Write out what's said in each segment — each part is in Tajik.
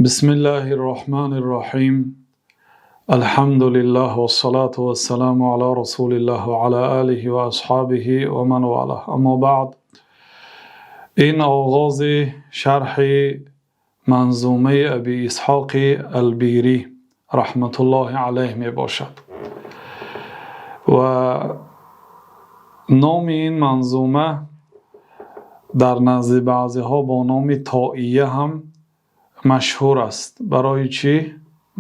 Бисмиллаҳир Роҳманир Роҳим. Алҳамдулиллаҳ вассалату вассаламу ала расулиллаҳ ва ала олиҳи ва асҳобиҳи ва ман валаҳ. Аммо баъд. Ин оғози шарҳи Манзумаи Абӣ Исҳоқ Илбирӣ раҳматуллоҳи алайҳ мебошад ва номи ин манзума дар назди баъзеҳо бо номи Тоия ҳам машҳур аст. Барои чӣ?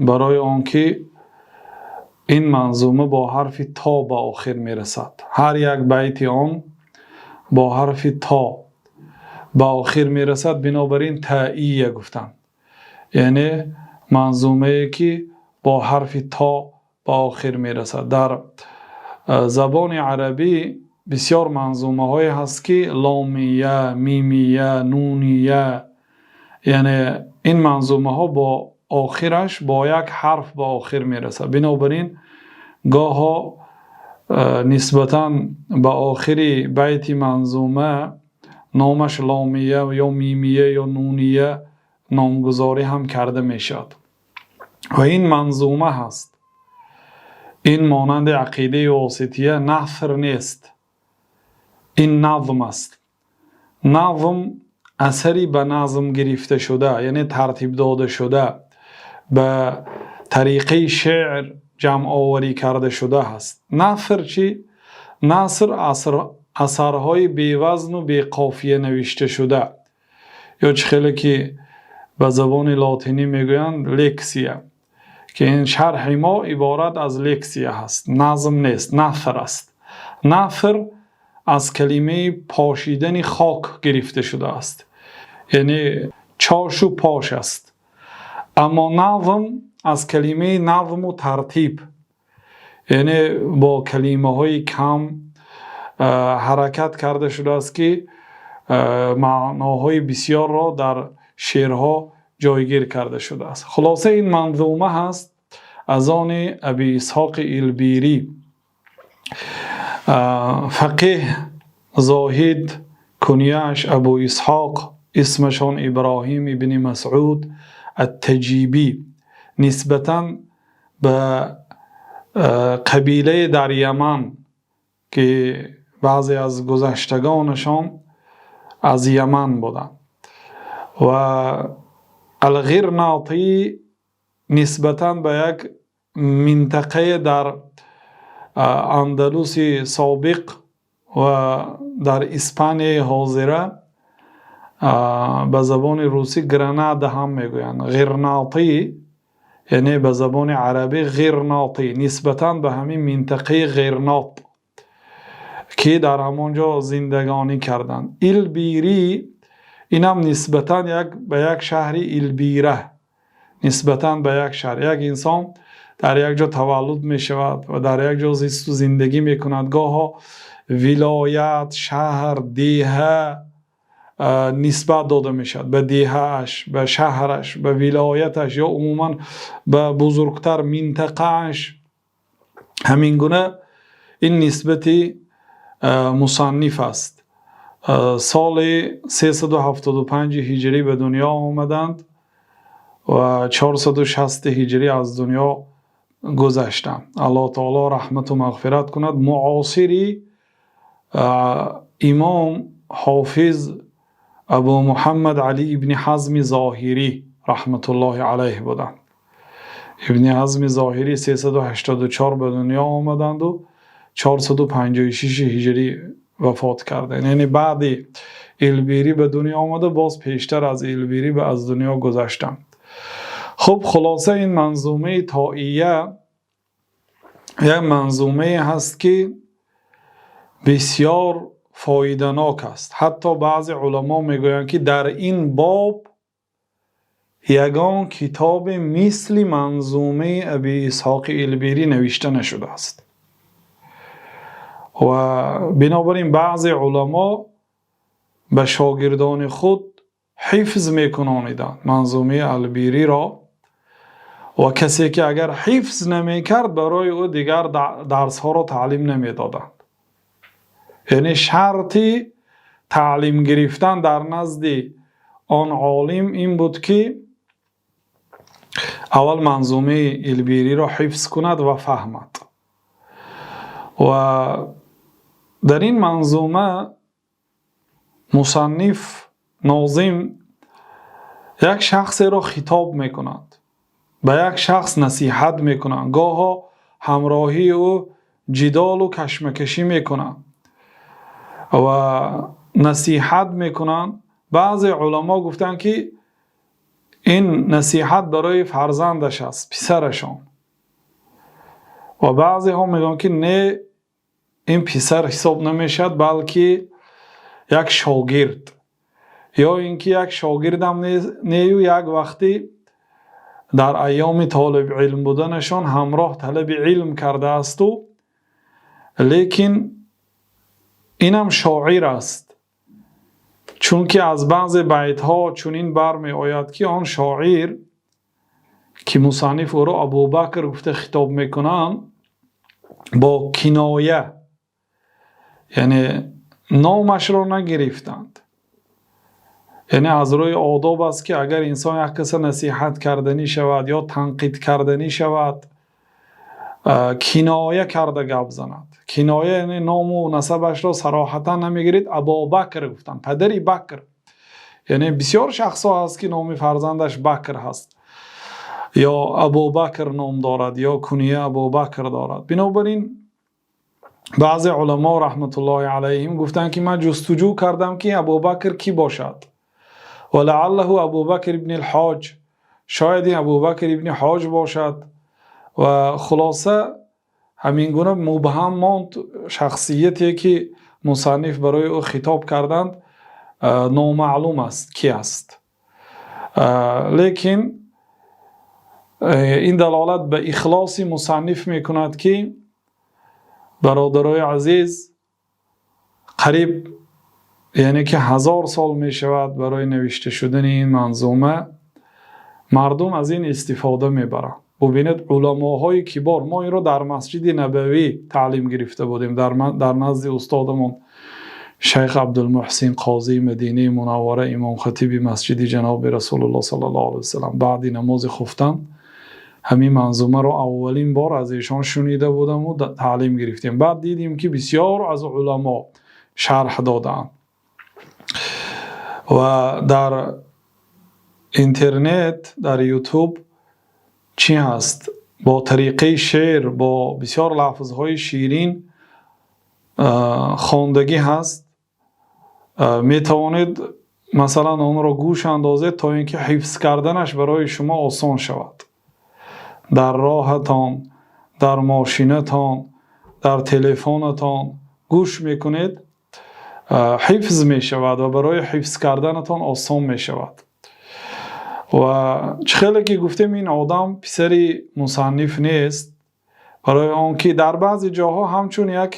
Барои он ки ин манзума бо ҳарфи то ба охир мерасад. Ҳар як байти он бо ҳарфи то ба охир мерасад, бинобар ин Тоия гуфтанд. Яъне манзумае ки бо ҳарфи то ба охир мерасад. Дар забони арабӣ бисёр манзумаҳое ҳаст, ки ломия, мимия, нуния, яъне ин манзумаҳо бо охираш бо як ҳарф ба охир мерасад. Бинобар ин гоҳо нисбатан ба охири байти манзума номаш ломия ё мимия ё нуния номгузорӣ ҳам карда мешавад. Ва ин манзума ҳаст. Ин монанди Ақидаи Восития наср нест. Ин назм аст. Назм асари ба назм гирифта шуда, яъне тартиб дода шуда, ба тариқаи шеър ҷамъоварӣ карда шуда ҳаст. Наср чӣ? Наср асарҳои бевазну беқофия навишта шуда ё чӣ хеле ки ба забони лотинӣ мегӯянд, лексия, ки ин шарҳи мо иборат аз лексия ҳаст, назм нест, наср аст. Наср аз калимаи пошидани хок гирифта шудааст, яъне чошу пош аст. Аммо назм аз калимаи назму тартиб, яъне бо калимаҳои кам ҳаракат карда шудааст, ки маъноҳои бисёрро дар шеърҳо ҷойгир карда шудааст. Хулоса, ин манзума ҳаст аз они Аби Исҳоқи Илбирӣ, фақеҳ, зоҳид, кунияаш Абу Исҳоқ, исмашон Иброҳим ибни Масъуд Аттаҷибӣ, нисбатан ба қабилае дар Яман, ки баъзе аз гузаштагонашон аз Яман буданд, ва Алғирнотӣ нисбатан ба як минтақае дар Андалуси собиқ ва дар Испанияи ҳозира, ба забони русӣ Гранада ҳам мегӯянд. Ғирнотӣ, яъне ба забони арабӣ Ғирнотӣ, нисбатан ба ҳамин минтақаи Ғирнот, ки дар ҳамон ҷо зиндагонӣ карданд. Илбирӣ, инам нисбатан як ба як шаҳри Илбира, нисбатан ба як шаҳр. Як инсон дар як ҷо таваллуд мешавад ва дар як ҷо зисту зиндагӣ мекунад. Гоҳо вилоят, шаҳр, деҳа нисбат дода мешавад ба деҳааш, ба шаҳраш, ба вилояташ ё умуман ба бузургтар минтақааш. Ҳамин гуна ин нисбати мусанниф аст. Соли 375 ҳиҷрӣ ба дунё омаданд ва 460 ҳиҷрӣ аз дунё гузаштанд. Аллоҳ таоло раҳмату мағфират кунад. Муосири имом ҳофиз Абу Муҳаммад Алӣ ибни Ҳазми Зоҳирӣ раҳматуллоҳи алайҳ буданд. Ибни Ҳазми Зоҳирӣ 384 ба дунё омаданду 456 ҳиҷрӣ вафот карданд, яъне баъди Илбирӣ ба дунё омада, боз пештар аз Илбирӣ ба аз дунё гузаштанд. Хуб, хулоса, ин манзумаи Тоия як манзумае ҳаст, ки бисёр фоиданок аст. Ҳатто баъзе уламо мегӯянд, ки дар ин боб ягон китобе мисли Манзумаи Аби Исҳоқи Илбирӣ навишта нашудааст. Ва бинобар ин баъзе уламо ба шогирдони худ ҳифз мекунониданд Манзумаи Албириро ва касе ки агар ҳифз намекард, барои ӯ дигар дарсҳоро таълим намедоданд. Яъне шарти таълим гирифтан дар назди он олим ин буд, ки Аввал манзумаи Илбириро ҳифз кунад ва фаҳмад. Ва дар ин манзума мусанниф нозим як шахсеро хитоб мекунад, ба як шахс насиҳат мекунад, гоҳо ҳамроҳии ӯ ҷидолу кашмакашӣ мекунад ва насиҳат мекунанд. Баъзе уламо гуфтанд, ки ин насиҳат барои фарзандаш аст, писарашон. Ва баъзеҳо мегӯянд, ки не, ин писар ҳисоб намешавад, балки як шогирд, ё инки як шогирдам нею, як вақте дар айёми толиби илм буданашон ҳамроҳ талаби илм кардаасту, лекин инам шоир аст, чунки аз баъзе байтҳо чунин бармеояд, ки он шоир, ки мусанниф ӯро Абубакр гуфта хитоб мекунанд бо киноя, яъне номашро нагирифтанд. Яъне аз рӯи одоб аст, ки агар инсон як каса насиҳат карданӣ шавад ё танқид карданӣ шавад, киноя карда гап занад. Киноя яъне ному насабашро сароҳатан намегиред. Абубакр гуфтанд, падари Бакр. Яъне бисёр шахсҳо ҳаст, ки номи фарзандаш Бакр ҳаст ё Абубакр ном дорад ё кунья Абубакр дорад. Бинобар ин баъзе уламо, раҳматуллоҳи алайҳим, гуфтанд, ки ман ҷустуҷӯ кардам, ки Абубакр кӣ бошад, ва лааллаҳу Абубакр ибни Ҳоҷ, шояд ин Абубакр ибни Ҳоҷ бошад. Ва хулоса, ҳамин гуна мубҳам монд. Шахсияте ки мусанниф барои ӯ хитоб карданд, номаълум аст, ки аст. Лекин ин далолат ба ихлоси мусанниф мекунад, ки, бародарои азиз, қариб яъне ки 1000 сол мешавад барои навишта шудани ин манзума, мардум аз ин истифода мебаранд. Бубинед, уламоҳои кибор. Мо инро дар Масҷиди Набавӣ таълим гирифта будем, дар назди устодамон шайх Абдулмуҳсин, қозии Мадинаи Мунаввара, имомхатиби масҷиди ҷаноби Расулуллоҳ саллаллоҳу алайҳи васаллам. Баъди намози хуфтан ҳамин манзумаро аввалин бор аз эшон шунида будаму таълим гирифтем. Баъд дидем, ки бисёр аз уламо шарҳ додаанд ва дар интернет, дар Ютуб чӣ ҳаст, бо тариқаи шеър, бо бисёр лафзҳои ширин хондагӣ ҳаст. Метавонед, масалан, онро гӯш андозед, то ин ки ҳифз карданаш барои шумо осон шавад. Дар роҳатон, дар мошинатон, дар телефонатон гӯш мекунед, ҳифз мешавад ва барои ҳифз карданатон осон мешавад. Ва чӣ хеле ки гуфтем, ин одам писари мусанниф нест, барои он ки дар баъзе ҷоҳо ҳамчун як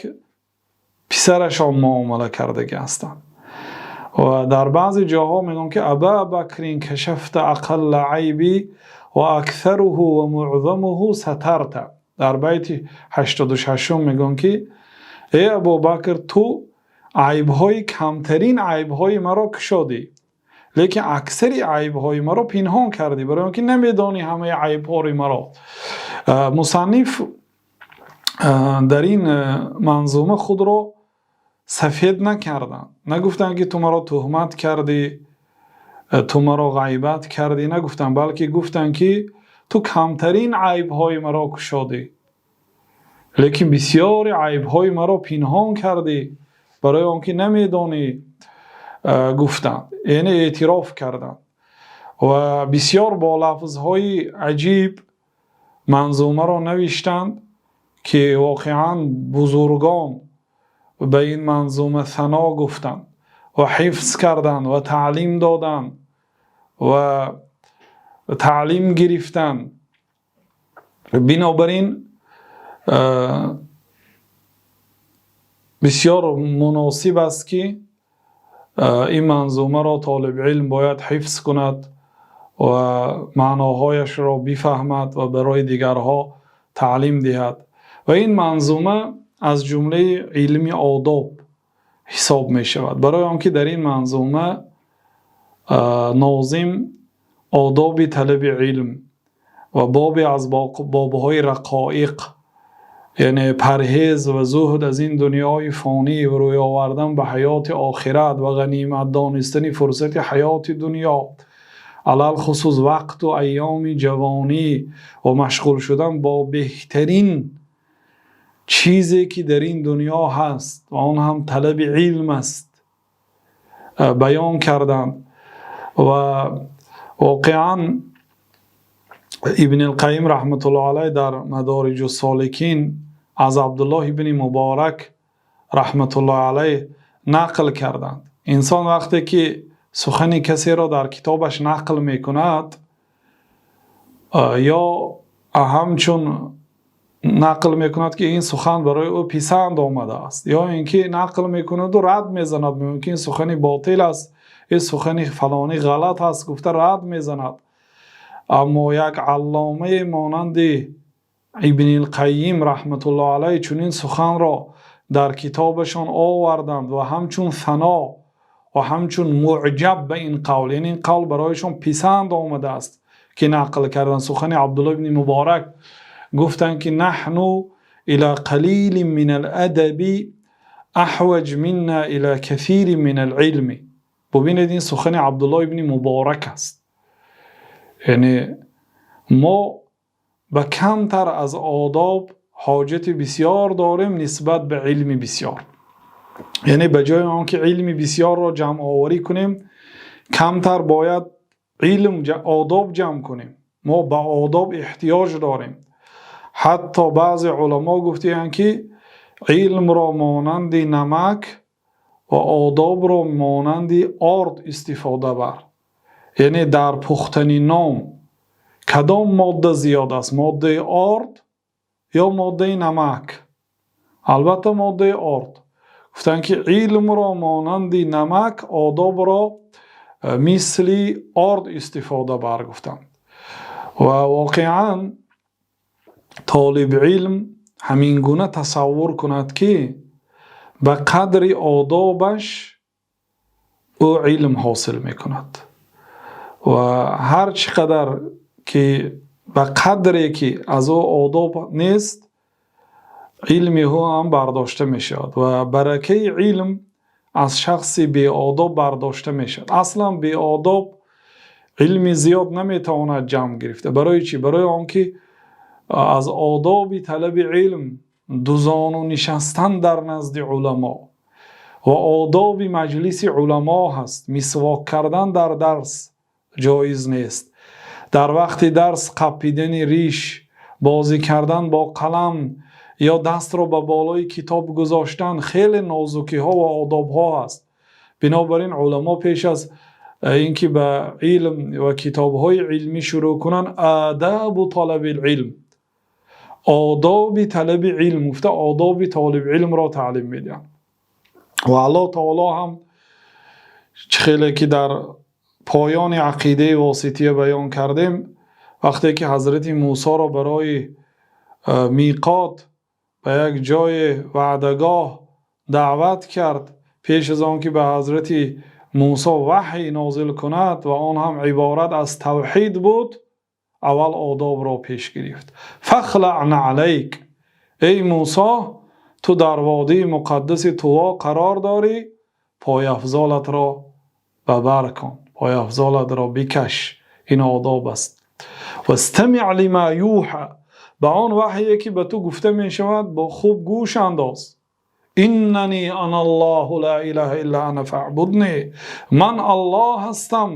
писарашон муомала кардагӣ ҳастанд ва дар баъзе ҷоҳо мегӯям, ки أبا بكر كشفت أقل عيبي وأكثره ومعظمه سترت. Дар байти 86-ум мегӯям, ки эй Абубакр, ту айбҳои камтарин айбҳои маро кушодӣ, лекин аксари айбҳои маро пинҳон кардӣ, барои он ки намедонӣ ҳамаи айбҳои маро. Мусанниф дар ин манзума худро сафед накарданд, нагуфтанд, ки ту маро туҳмат кардӣ, ту маро ғайбат кардӣ, нагуфтанд, балки гуфтанд, ки ту камтарин айбҳои маро кушодӣ, лекин бисёри айбҳои маро пинҳон кардӣ, барои он ки намедонӣ, гуфтанд, яъне эътироф карданд. Ва бисёр бо лафзҳои аҷиб манзумаро навиштанд, ки воқеан бузургон ба ин манзума сано гуфтанд ва ҳифз карданд ва таълим доданд ва таълим гирифтанд. Бинобар ин бисёр муносиб аст, ки ин манзумаро толиби илм бояд ҳифз кунад ва маъноҳояшро бифаҳмад ва барои дигарҳо таълим диҳад. Ва ин манзума аз ҷумлаи илми одоб ҳисоб мешавад, барои он ки дар ин манзума нозим одоби талаби илм Ва бобе аз бобҳои рақоиқ, яъне парҳез ва зуҳд аз ин дунёи фонӣ ва рӯй овардан ба ҳаёти охират ва ғанимат донистани фурсати ҳаёти дунё, алалхусус вақт ва айёми ҷавонӣ ва машғул шудан бо беҳтарин чизе ки дар ин дунё ҳаст ва он ҳам талаби илм аст, баён карданд. Ва воқеан Ибни Қайим раҳматуллоҳи алайҳ дар Мадориҷус-соликин аз Абдуллоҳ ибни Муборак раҳматуллоҳи алайҳ нақл карданд: инсон вақте ки сухани касеро дар китобаш нақл мекунад, ё ҳамчун нақл мекунад ки ин сухан барои ӯ писанд омадааст, ё инки нақл мекунад ва рад мезанад, мумкин сухане ботил аст, ин сухани фалонӣ ғалат аст гуфта рад мезанад. Аммо як аллома монанди Ибни Қайим раҳматуллоҳи алайҳ чунин сухан ро дар китобашон оварданд ва ҳамчун сано ва ҳамчун муъҷаб ба ин қавл, яъне ин қавл барояшон писанд омадааст ки нақл карданд сухани Абдуллоҳ ибни Муборак, гуфтанд ки наҳну ила қалилин минал адаби аҳваҷу минна ила касирин минал илм. Бубинед, ин сухани Абдуллоҳ ибни Муборак аст, яъне мо ба камтар аз одоб ҳоҷати бисёр дорем нисбат ба илми бисёр. Яъне ба ҷои он ки илми бисёрро ҷамъоварӣ кунем, камтар бояд илм, одоб ҷамъ кунем. Мо ба одоб эҳтиёҷ дорем. Ҳатто баъзе уламо гуфтаанд ки илмро монанди намак ва одобро монанди орд истифода бар. Яъне дар пухтани нон кадом модда зиёд аст? Моддаи орд ё моддаи намак? Албатта моддаи орд. Гуфтанд ки илмро монанди намак, одобро мисли орд истифода бар гуфтанд. Ва воқеан толиби илм ҳамин гуна тасаввур кунад ки ба қадри одобаш ӯ илм ҳосил мекунад ва ҳар чӣ қадар ки ба қадре ки аз ӯ одоб нест, илми ӯ ҳам бардошта мешавад ва баракаи илм аз шахси беодоб бардошта мешавад. Аслан беодоб илми зиёд наметавонад ҷамъ гирифта. Барои чӣ? Барои он ки аз одоби талаби илм дузону нишастан дар назди уламо ва одоби маҷлиси уламо ҳаст. Мисвок кардан дар дарс ҷоиз нест, дар вақти дарс қапидани риш, бозӣ кардан бо қалам ё дастро ба болои китоб гузоштан, хеле нозукиҳо ва одобҳо ҳаст. Бинобар ин уламо пеш аз инки ба илм ва китобҳои илмӣ шурӯъ кунанд, одобу талабил илм, одоби талаби илм гуфта одоби толиби илмро таълим медиҳанд. Ва Аллоҳ таоло ҳам чӣ хеле ки дар поёни ақидаи Восития баён кардем, вақте ки ҳазрати Мусоро барои миқот ба як ҷои ваъдагоҳ даъват кард, пеш аз он ки ба ҳазрати Мусо ваҳй нозил кунад ва он ҳам иборат аз тавҳид буд, аввал одобро пеш гирифт. Фахлаъ наълайк, эй Мусо, ту дар водии муқаддаси Туво қарор дорӣ, пойафзолатро ба бар кун, пойафзолатро бикаш. Ин одоб аст. Вастамиъ лима юҳа, ба он ваҳйе ки ба ту гуфта мешавад бо хуб гӯш андоз. Иннани аналлоҳу ла илаҳа илла ана фаъбудни, ман Аллоҳ ҳастам,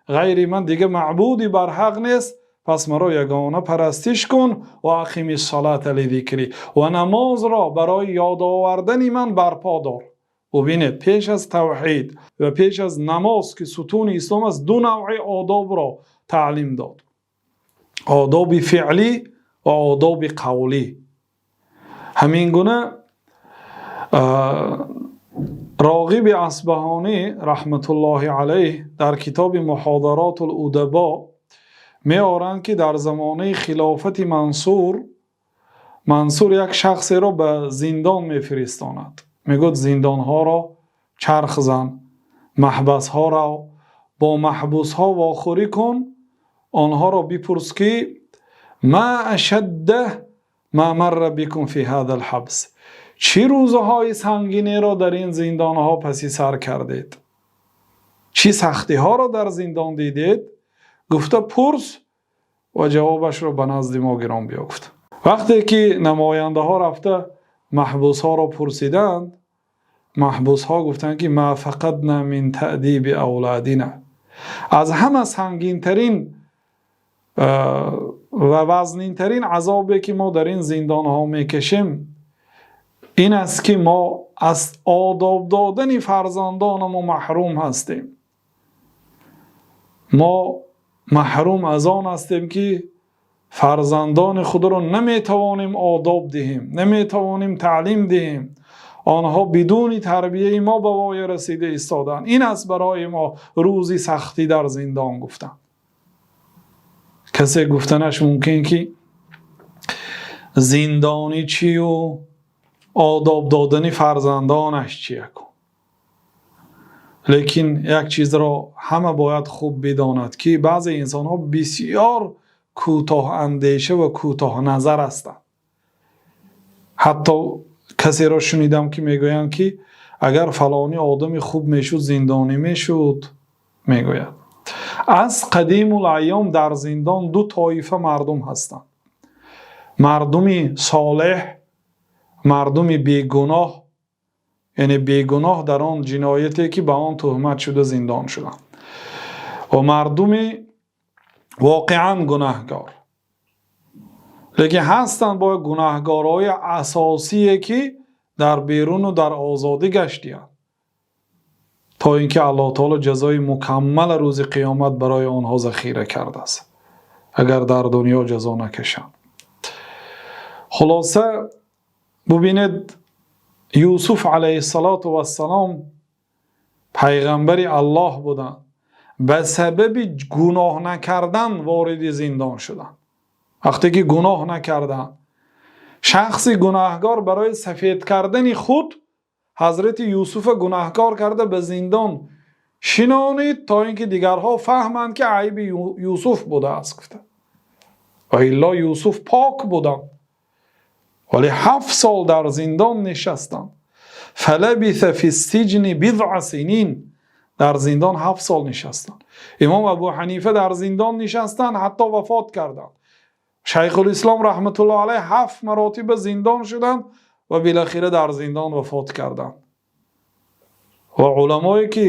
ғайри ман дигар маъбуди барҳақ нест, пас маро ягона парастиш кун. Ва ақими ссалата лизикри, ва намозро барои ёд овардани ман барпо дор. Бубинед, пеш аз тавҳид ва пеш аз намоз ки сутуни ислом аст, ду навъи одобро таълим дод: одоби феълӣ ва одоби қавлӣ. Ҳамин гуна Роғиби Асбаҳонӣ раҳматуллоҳи алайҳ дар китоби Муҳодаротул удабо меоранд ки дар замонаи хилофати Мансур, Мансур як шахсеро ба зиндон мефиристонад. Мегӯяд: зиндонҳоро чарх зан, маҳбасҳоро, бо маҳбусҳо вохӯрӣ кун, онҳоро бипурс ки ما أشد ما مر بكم في هذا الحبس. Чӣ рӯзҳои сангинеро дар ин зиндонҳо пасӣ сар кардед, чӣ сахтиҳоро дар зиндон дидед, гуфта пурс ва ҷавобашро ба назди мо гирон биё, гуфт. Вақте ки намояндаҳо рафта маҳбусҳоро пурсиданд, маҳбусҳо гуфтанд, ки ما فقدنا من تأديب أولادنا. Аз ҳама сангинтарин ва вазнинтарин азобе, ки мо дар ин зиндонҳо мекашем, ин аст, ки мо аз одоб додани фарзандонамон маҳрум ҳастем. Мо маҳрум аз он ҳастем, ки фарзандони худро наметавонем одоб диҳем, наметавонем таълим диҳем. Онҳо бидуни тарбияи мо ба воя расида истоданд. Ин аст барои мо рӯзи сахтӣ дар зиндон, гуфтанд. Касе гуфтанаш мумкин, ки зиндонӣ чию одоб додани фарзандонаш чия ку? Лекин як чизро ҳама бояд хуб бидонад, ки баъзе инсонҳо бисёр кӯтоҳандеша ва кӯтоҳназар ҳастанд. Ҳатто касеро шунидам, ки мегӯянд, ки агар фалонӣ одами хуб мешуд, зиндонӣ мешуд, мегӯяд. Аз қадимул айём дар зиндон ду тоифа мардум ҳастанд: мардуми солеҳ, мардуми бегуноҳ, яъне бегуноҳ дар он ҷинояте, ки ба он туҳмат шуда зиндон шуданд, ва мардуми воқеан гунаҳгор. Лекин ҳастанд бо гунаҳгорҳои асосие, ки дар беруну дар озодӣ гаштиянд, то ин ки Аллоҳ таоло ҷазои мукаммала рӯзи қиёмат барои онҳо захира кардааст, агар дар дунё ҷазо накашанд. Хулоса, бубинед, Юсуф алайҳиссалоту вассалом пайғамбари Аллоҳ буданд, ба сабаби гуноҳ накардан вориди зиндон шуданд. Вақте ки гуноҳ накарданд, шахси гунаҳгор барои сафед кардани худ ҳазрати Юсуфа гунаҳкор карда ба зиндон шинонид, то ин ки дигарҳо фаҳманд, ки айби Юсуф будааст, гуфта. Ва илло Юсуф пок буданд, вале 7 сол дар зиндон нишастанд. فلبث في السجن بضع سنين. Дар зиндон 7 сол нишастанд. Имом Абу Ҳанифа дар зиндон нишастанд, ҳатто вафот карданд. Шайхулислом раҳматуллоҳ алайҳ ҳафт маротиба зиндон шуданд ва билохира дар зиндон вафот карданд. Ва уламое, ки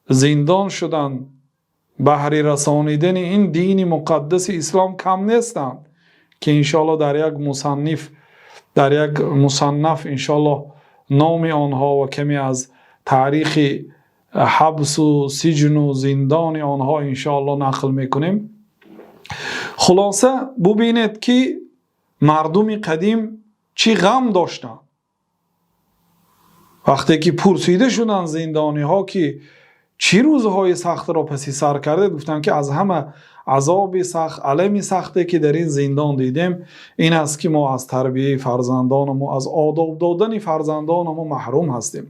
зиндон шуданд баҳри расонидани ин дини муқаддаси ислом, кам нестанд, ки иншоалло дар як мусанниф, дар як мусаннаф иншоалло номи онҳо ва каме аз таърихи ҳабсу сиҷну зиндони онҳо иншоалло нақл мекунем. Хулоса, бубинед, ки мардуми қадим чӣ ғам доштанд. Вақте ки пурсида шуданд зиндониҳо, ки чӣ рӯзҳои сахтро паси сар кардед, гуфтанд, ки аз ҳама азоби сахт, алами сахте, ки дар ин зиндон дидем, ин аст, ки мо аз тарбияи фарзандонамо, аз одоб додани фарзандонамо маҳрум ҳастем.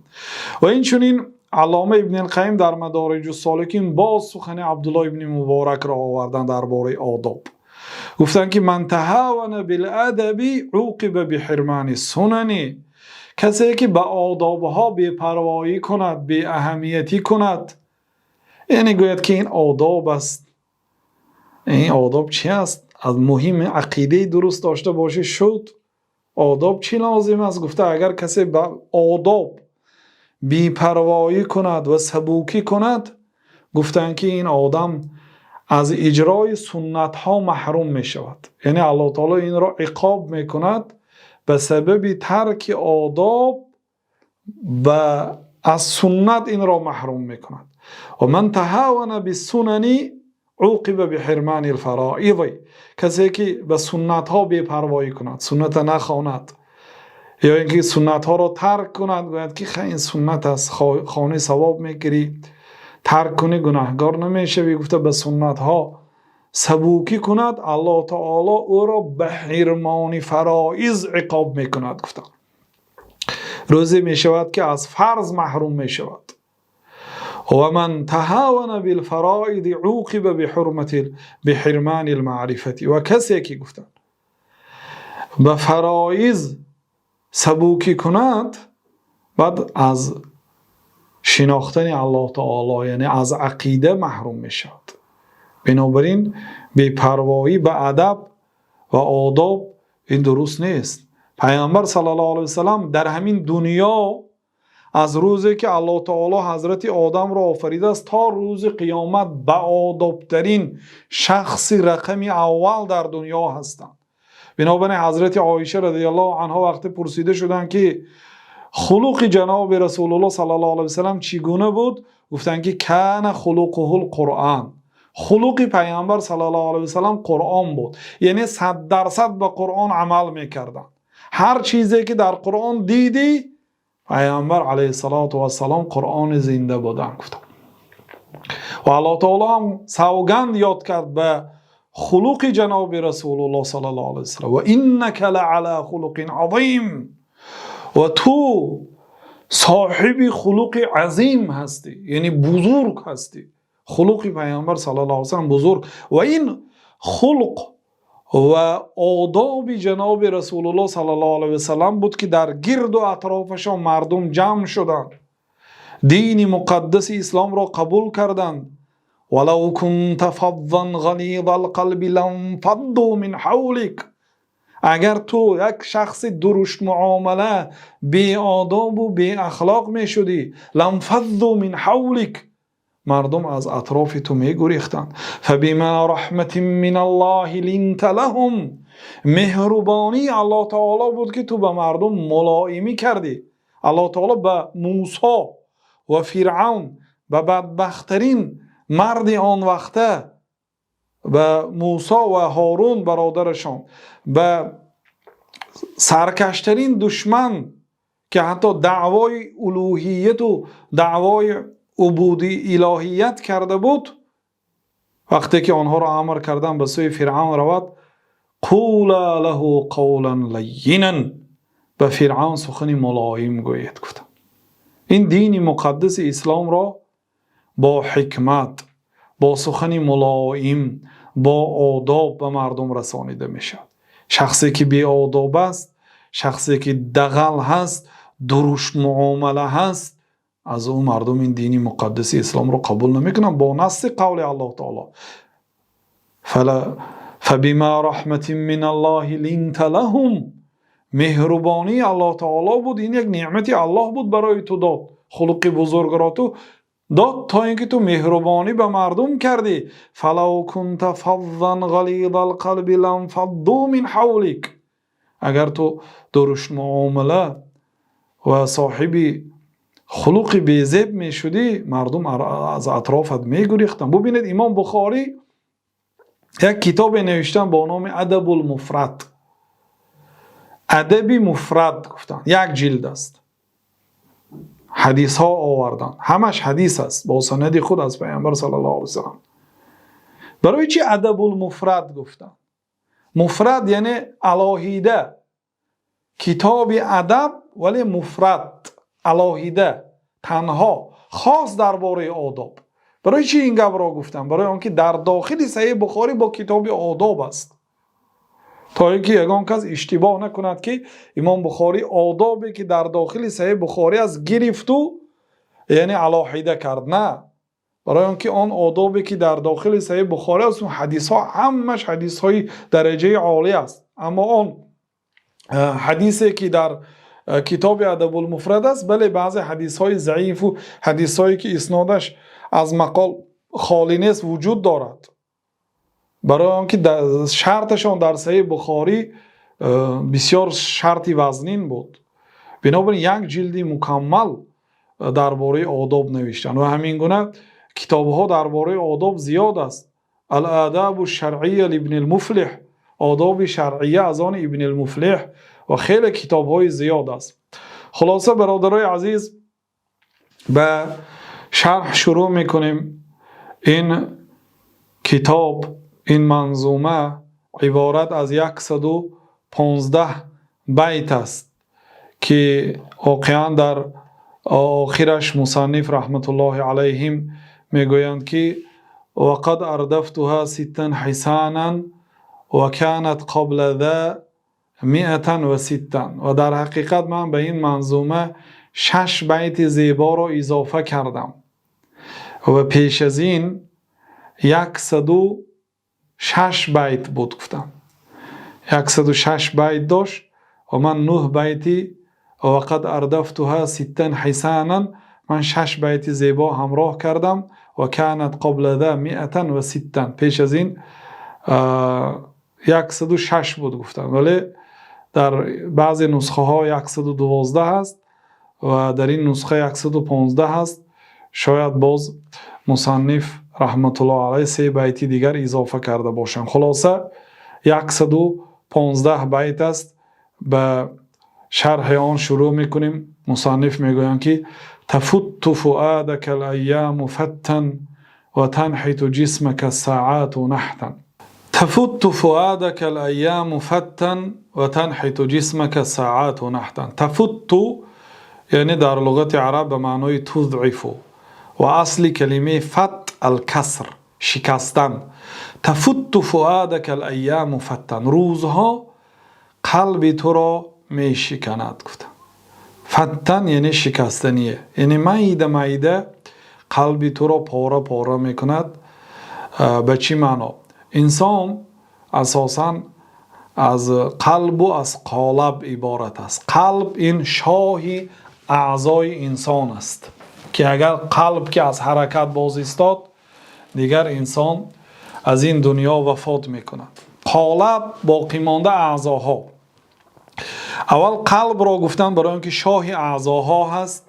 Ва инчунин Аллома Ибни Қайим дар Мадориҷу Соликин боз сухани Абдуллоҳ ибни Муборакро овардан дар бораи одоб. Гуфтанд, ки من تهاون بالأدب عوقب بحرمان السنن. Касе ки ба одобҳо бепарвоӣ кунад, беаҳамиятӣ кунад, яъне гӯяд, ки ин одоб аст, ин одоб чи аст, аз муҳими ақидаи дуруст дошта бошӣ шуд, одоб чӣ лозим аст, гуфта, агар касе ба одоб бепарвоӣ кунад ва сабукӣ кунад, гуфтанд, ки ин одам аз иҷрои суннатҳо маҳрум мешавад. Яъне Аллоҳ таоло инро иқоб мекунад ба сабаби тарки одоб, ба аз суннат инро маҳрум мекунад. ومن تهاون بالسنن عوقب بحرمان الفرائض. Касе ки ба суннатҳо бепарвоӣ кунад, сунната нахонад ё ин ки суннатҳоро тарк кунад, гӯяд, ки ин суннат аст, хони савоб мегирӣ, тарк кунӣ, гунаҳгор намешавӣ, гуфта ба суннатҳо сабукӣ кунад, Аллоҳ таоло ӯро ба ҳирмони фароиз иқоб мекунад, гуфтанд. Рӯзе мешавад, ки аз фарз маҳрум мешавад. Ва ман таҳована билфароизи уқиба биҳурмати биҳирмонил маърифат. Ва касе ки гуфтанд ба фароиз сабукӣ кунад, баъд аз шинохтани Аллоҳи таъоло, яъне аз ақида маҳрум мешавад. Бинобар ин бепарвоӣ ба адаб ва одоб ин дуруст нест. Паёмбар саллаллоҳу алайҳи васаллам дар ҳамин дунё аз рӯзе ки Аллоҳи таъоло ҳазрати Одамро офаридааст то рӯзи қиёмат ба одобтарин шахси рақами аввал дар дунё ҳастанд. Бинобар ин ҳазрати Оиша розияллоҳу анҳо вақте пурсида шуданд, ки хулқи ҷаноби Расулуллоҳ саллаллоҳу алайҳи васаллам чӣ гуна буд? Гуфтанд, ки кана хулқуҳул Қуръон. Хулқи Паёмбар саллаллоҳу алайҳи васаллам Қуръон буд. Яъне 100% ба Қуръон амал мекарданд. Ҳар чизе ки дар Қуръон дидӣ, Паёмбар алайҳиссалоту вассалом Қуръони зинда буданд, гуфтанд. Ва Аллоҳи таъоло ҳам савганд ёд кард ба хулқи ҷаноби Расулуллоҳ саллаллоҳу алайҳи васаллам: ва иннака лаъало хулқин азим. Ва ту соҳиби хулқи азим ҳастӣ, яъне бузург ҳастӣ. Хулқи Паёмбар саллаллоҳу алайҳи васаллам бузург ва ин хулқ ва одоби ҷаноби Расулуллоҳ саллаллоҳу алайҳи васаллам буд, ки дар гирду атрофашон мардум ҷамъ шуданд, дини муқаддаси исломро қабул карданд. Валав кунта фаззан ғализал қалби ланфаззу мин ҳавлик. Агар ту як шахси дурушт муомила, беодоб ва беахлоқ мешудӣ, ланфаззу мин ҳавлик, мардум аз атрофи ту мегурехтанд. Фабима раҳматин миналлоҳи линта лаҳум. Меҳрубонии Аллоҳи таъоло буд, ки ту ба мардум мулоимӣ кардӣ. Аллоҳи таъоло ба Мусо ва Фиръавн, ба бадбахттарин марди он вақта, ба Мусо ва Ҳорун бародарашон, ба саркаштарин душман, ки ҳатто даъвои улӯҳият ва даъвои убуди илоҳият карда буд, вақте ки онҳоро амр карданд ба сӯи Фиръавн равад, қӯло лаҳу қавлан лаййинан, ба Фиръавн сухани мулоим гӯед, гуфтанд. Ин дини муқаддаси исломро бо ҳикмат, бо сухани мулоим, бо одоб ба мардум расонида мешавад. Шахсе ки беодоб аст, шахсе ки дағал ҳаст, дурушт муомила ҳаст, аз ӯ мардум ин дини муқаддаси исломро қабул намекунанд бо насси қавли Аллоҳи таъоло: фабима раҳматин миналлоҳи линта лаҳум. Меҳрубонии Аллоҳи таъоло буд, ин як неъмати Аллоҳ буд, барои ту дод, хулқи бузургро ту дод, то инки ту меҳрубонӣ ба мардум кардӣ. Фалав кунта фаззан ғализал қалби ланфаззу мин ҳавлик. Агар ту дурушт муомила ва соҳиби хулқи безеб мешудӣ, мардум аз атрофат мегурехтанд. Бубинед, Имом Бухорӣ як китобе навиштанд бо номи Адабул Муфрад, Адаби Муфрад гуфтанд, як ҷилд аст, ҳадисҳо оварданд, ҳамаш ҳадис аст бо санади худ аз Паёмбар саллаллоҳу алайҳи васаллам. Барои чӣ Адабул Муфрад гуфтанд? Муфрад яъне алоҳида, китоби адаб, вале муфрад, алоҳида, танҳо, хос дар бораи одоб. Барои чӣ ин гапро гуфтам? Барои он ки дар дохили Саҳеҳи Бухорӣ бо китоби одоб аст, то инки ягон кас иштибоҳ накунад, ки Имом Бухорӣ одобе ки дар дохили Саҳеҳи Бухорӣ аст гирифту, яъне алоҳида кард. На, барои он ки он одобе ки дар дохили Саҳеҳи Бухорӣ аст, он ҳадисҳо ҳамаш ҳадисҳои дараҷаи олӣ аст. Аммо он ҳадисе ки дар китоби Адабул Муфрад аст, бале, баъзе ҳадисҳои заифу ҳадисҳое ки иснодаш аз мақол холӣ нест вуҷуд дорад, барои он ки шарташон дар Саҳеҳи Бухорӣ бисёр шарти вазнин буд. Бинобар ин як ҷилди мукаммал дар бораи одоб навиштанд. Ва ҳамин гуна китобҳо дар бораи одоб зиёд аст: Ал-одобу шаръия либни Муфлиҳ, Одоби шаръия аз они Ибни Муфлиҳ, ва хеле китобҳои зиёд аст. Хулоса, бародарои азиз, ба шарҳ шурӯъ мекунем. Ин китоб, ин манзума иборат аз 115 байт аст, ки воқеан дар Охираш мусанниф раҳматуллоҳи алайҳим мегӯянд, ки وقد أردفتها ستا حسانا وكانت قبل ذا 106. Ва дар ҳақиқат ман ба ин манзума шаш байти зеборо изофа кардам ва пеш аз ин 106 байт буд, гуфтам, 106 байт дошт ва ман нӯҳ байти وقد أردفتها ستا حسانا, ман шаш байти зебо ҳамроҳ кардам. وكانت قبل ذا 106, пеш аз ин 106 буд, гуфтам, вале дар баъзе нусхаҳо 112 аст ва дар ин нусха 115 аст. Шояд боз мусанниф раҳматуллоҳ алайҳ се байти дигар изофа карда бошанд. Хулоса, 115 байт аст. Ба шарҳи он шурӯъ мекунем. Мусанниф мегӯянд, ки تفت فؤادك الأيام فتا وتنحت جسمك الساعات نحتا. تفت فؤادك الأيام فتا وتنحت جسمك الساعات نحتا. تفت яъне дар луғати араб ба маънои تضعف ва асли калимаи فت الكسر, шикастан. تفت فؤادك الأيام فتا, рӯзҳо қалби туро мешиканад, гуфта. فتا яъне шикастание, яъне майда майда қалби туро пора пора мекунад. Ба чӣ маъно? Инсон асосан аз қалбу аз қолаб иборат аст. Қалб ин шоҳи аъзои инсон аст, ки агар қалб ки аз ҳаракат боз истод, дигар инсон аз ин дунё вафот мекунад. Қолаб боқимонда аъзоҳо. Аввал қалбро гуфтанд, барои он ки шоҳи аъзоҳо ҳаст.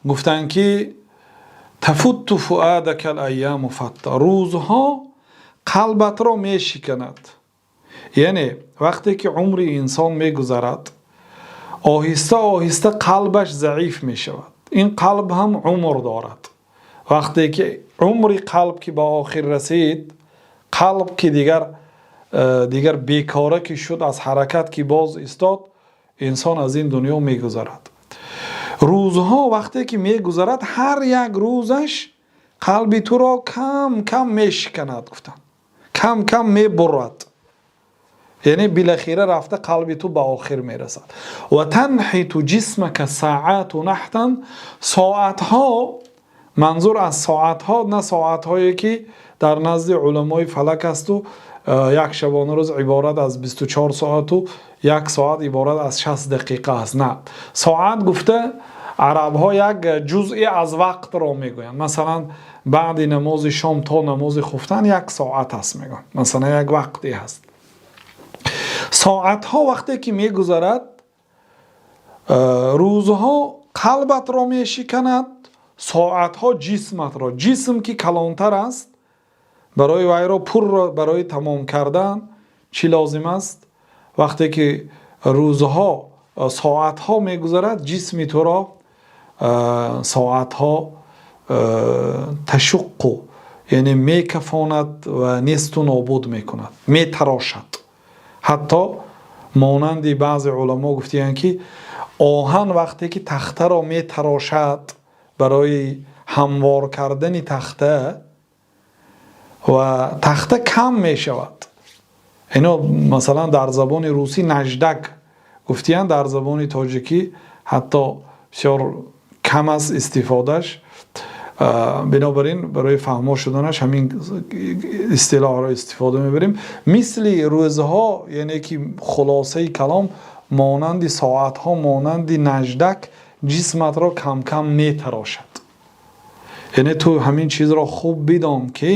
Гуфтанд, ки تفت فؤادك الأيام فتا, рӯзҳо қалбатро мешиканад. Яъне вақте ки умри инсон мегузарад, оҳиста оҳиста қалбаш заиф мешавад. Ин қалб ҳам умр дорад. Вақте ки умри қалб ки ба охир расид, қалб ки дигар бекора ки шуд, аз ҳаракат ки боз истод, инсон аз ин дунё мегузарад. Рӯзҳо вақте ки мегузарад, ҳар як рӯзаш қалби туро кам кам мешиканад, гуфтанд, кам кам мебурад. Яъне билахира рафта қалби ту ба охир мерасад. وتنحت جسمك الساعات نحتا. Соатҳо, манзур аз соатҳо на соатҳое ки дар назди уламои фалак асту як шабонарӯз иборат аз 24 соату як соат иборат аз 60 дақиқа аст. На, соат гуфта арабҳо як ҷузъе аз вақтро мегӯянд. Масалан, баъди намози шом то намози хуфтан як соат аст, мегӯянд, масалан, як вақте ҳаст. Соатҳо вақте ки мегузарад, рӯзҳо қалбатро мешиканад, соатҳо ҷисматро. Ҷисм ки калонтар аст, барои вайро пурро барои тамом кардан чӣ лозим аст? Вақте ки рӯзҳо, соатҳо мегузарад, ҷисми туро соатҳо تشق, яъне мекафонад ва несту нобуд мекунад, метарошад. Ҳатто монанди баъзе уламо гуфтиянд, ки оҳан вақте ки тахтаро метарошад барои ҳамвор кардани тахта, ва тахта кам мешавад. Ино масалан дар забони русӣ наждак гуфтиянд, дар забони тоҷикӣ ҳатто бисёр кам аст истифодаш. Бинобар ин барои фаҳмо шуданаш ҳамин истилоҳро истифода мебарем. Мисли рӯзҳо, яъне ки хулосаи калом, монанди соатҳо, монанди наждак ҷисматро камкам метарошад. Яъне ту ҳамин чизро хуб бидон, ки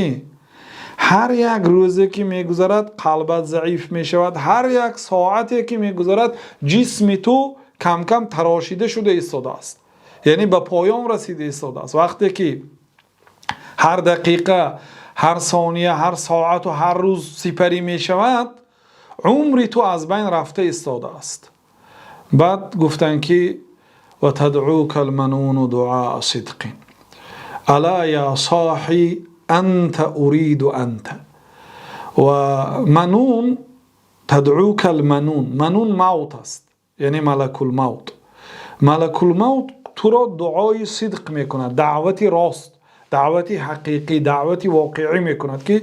ҳар як рӯзе ки мегузарад, қалбат заиф мешавад, ҳар як соате ки мегузарад, ҷисми ту камкам тарошида шуда истодааст, яъне ба поён расида истодааст. Вақте ки ҳар дақиқа, ҳар сония, ҳар соату ҳар рӯз сипарӣ мешавад, умри ту аз байн рафта истодааст. Баъд гуфтанд, ки وتدعوك المنون دعاء صدق ألا يا صاح أنت أريد أنت. Ва منون تدعوك المنون, منون موت аст, яъне малакулмавт. Малакулмавт. Туро дуои сидқ мекунад, даъвати рост, даъвати ҳақиқӣ, даъвати воқеӣ мекунад, ки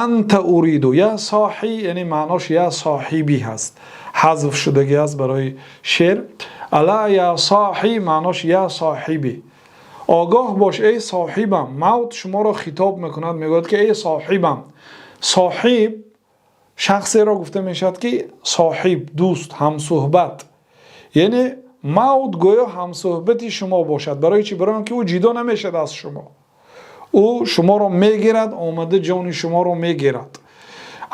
أنت أريد يا صاحِ, яъне маънош я соҳибӣ ҳаст, ҳазф шудагӣ аст барои шеър. ألا يا صاح, маънош я соҳибӣ, огоҳ бош, эй соҳибам. Мавт шуморо хитоб мекунад, мегӯяд, ки эй соҳибам. Соҳиб шахсеро гуфта мешавад, ки соҳиб, дӯст, ҳамсӯҳбат, яъне мавт гӯё ҳамсӯҳбати шумо бошад. Барои чӣ? Барои он ки ӯ ҷидо намешавад аз шумо, ӯ шуморо мегирад, омада ҷони шуморо мегирад.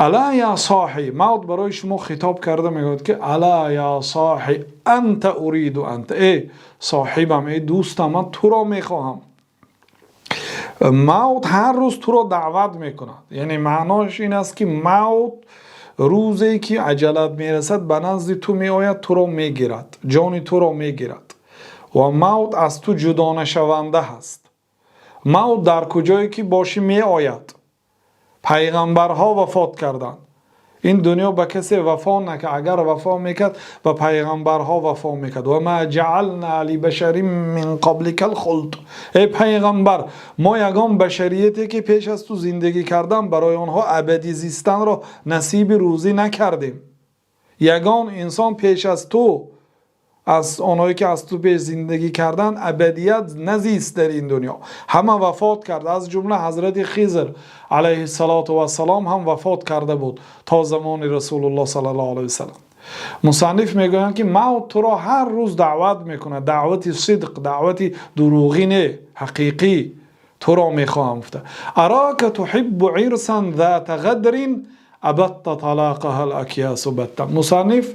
ألا يا صاح, мавт барои шумо хитоб карда мегӯяд, ки ألا يا صاح أنت أريد أنت, эй соҳибам, эй дӯстам, ман туро мехоҳам. Мавт ҳар рӯз туро даъват мекунад, яъне маънош ин аст, ки мавт рӯзе ки аҷалат мерасад, ба назди ту меояд, туро мегирад, ҷони туро мегирад ва мавт аз ту ҷудонашаванда ҳаст. Мавт дар куҷое ки бошӣ, меояд. Пайғамбарҳо вафот карданд. Ин дунё ба касе вафо накард. Агар вафо мекард, ба пайғамбарҳо вафо мекард. وما جعلنا لبشر من قبلك الخلد. Эй пайғамбар, мо ягон башарияте, ки пеш аз ту зиндагӣ кардан, барои онҳо абадӣ зистанро насиби рӯзӣ накардем. Ягон инсон пеш аз ту, аз онҳое ки аз ту пеш зиндагӣ карданд, абадият назист дар ин дунё, ҳама вафот кард. Аз ҷумла ҳазрати Хизр عليه الصلاة والسلام ҳам вафот карда буд то замони Расулуллоҳ صلى الله عليه وسلم. Мусанниф мегӯянд, ки мавт туро ҳар рӯз даъват мекунад, даъвати сидқ, даъвати дурӯғӣ не, ҳақиқӣ, туро мехоҳам гуфта. أراك تحب عرسا ذات غدر أبت طلاقها الأكياس بتا. Мусанниф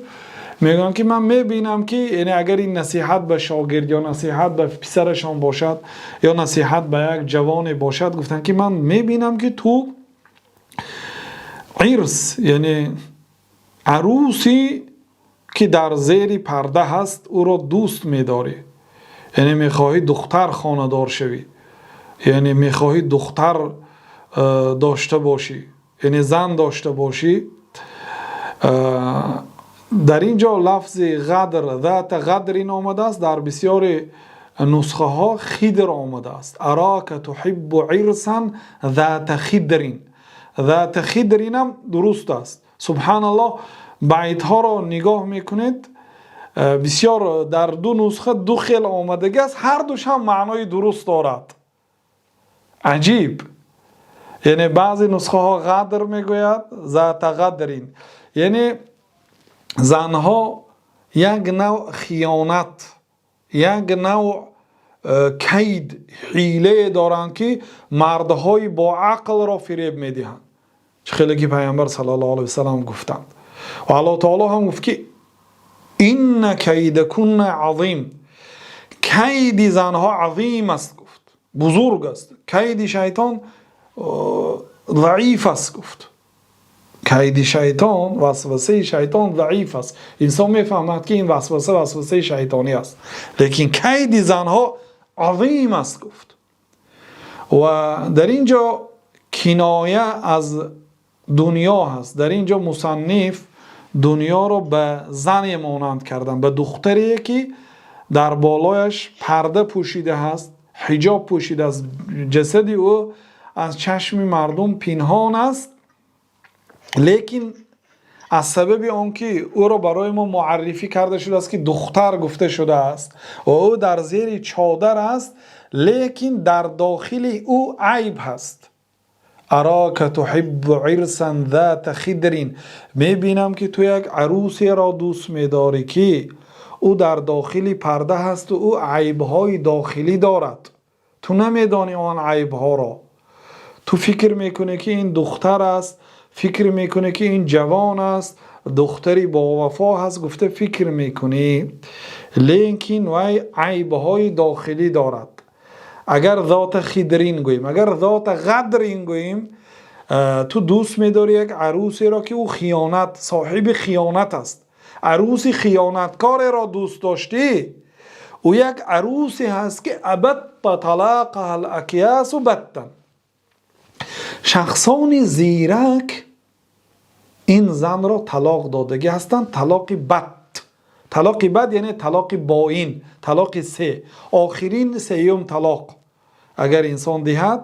мегӯянд, ки ман мебинам, ки яъне агар ин насиҳат ба шогирд ё насиҳат ба писарашон бошад ё насиҳат ба як ҷавоне бошад, гуфтанд, ки ман мебинам, ки ту عرس, яъне арӯси ки дар зери парда ҳаст, ӯро дӯст медорӣ, яъне мехоҳӣ духтар хонадор шавӣ, яъне мехоҳӣ духтар дошта бошӣ, яъне зан дошта бошӣ. Дар ин ҷо лафзи غدر, ذات غدر омадааст, дар бисёри нусхаҳо خدر омадааст. أراك تحب عرسا ذات خدر. ذات خدر ам дуруст аст. سبحان الله, байтҳоро нигоҳ мекунед, бисёр дар ду нусха ду хел омадагӣ аст, ҳар душ ҳам маънои дуруст дорад. Аҷиб, яъне баъзе нусхаҳо غدر мегӯяд, ذات غدر, яъне занҳо як навъ хиёнат, як навъ кайд, ҳилае доранд, ки мардҳои боақлро фиреб медиҳанд. Чӣ хеле ки Пайғамбар صلى الله عليه وسلم гуфтанд ва Аллоҳ таоло ҳам гуфт, ки إن كيدكن عظيم, кайди занҳо азим аст, гуфт, бузург аст. Кайди шайтон заиф аст, гуфт. Кайди шайтон, васвасаи шайтон заиф аст, инсон мефаҳмад, ки ин васваса васвасаи шайтонӣ аст, лекин кайди занҳо азим аст, гуфт. Ва дар ин ҷо киноя аз дунё ҳаст. Дар ин ҷо мусанниф дунёро ба зане монанд кардан, ба духтаре, ки дар болояш парда пӯшида ҳаст, ҳиҷоб пӯшидааст, ҷасади ӯ аз чашми мардум пинҳон аст, лекин аз сабаби он ки ӯро барои мо муаррифӣ карда шудааст, ки духтар гуфта шудааст ва ӯ дар зери чодар аст, лекин дар дохили ӯ айб ҳаст. أراك تحب عرسا ذات خدر, мебинам, ки ту як арӯсеро дӯст медорӣ, ки ӯ дар дохили парда ҳасту ӯ айбҳои дохилӣ дорад. Ту намедонӣ он айбҳоро. Ту фикр мекунӣ, ки ин духтар аст, фикр мекунӣ, ки ин ҷавон аст, духтари бовафо ҳаст гуфта фикр мекунӣ, лекин вай айбҳои дохилӣ дорад. Агар ذات خدر гӯем, агар ذات غدر гӯем, ту дӯст медорӣ як арӯсеро, ки ӯ хиёнат, соҳиби хиёнат аст, арӯси хиёнаткореро дӯст доштӣ. Ӯ як арӯсе ҳаст, ки أبت طلاقها الأكياس بتا. Шахсони зирак ин занро талоқ додагӣ ҳастанд, талоқи бат, Талоқи бад, яъне талоқи боин, талоқи се, охирин сеюм талоқ агар инсон диҳад,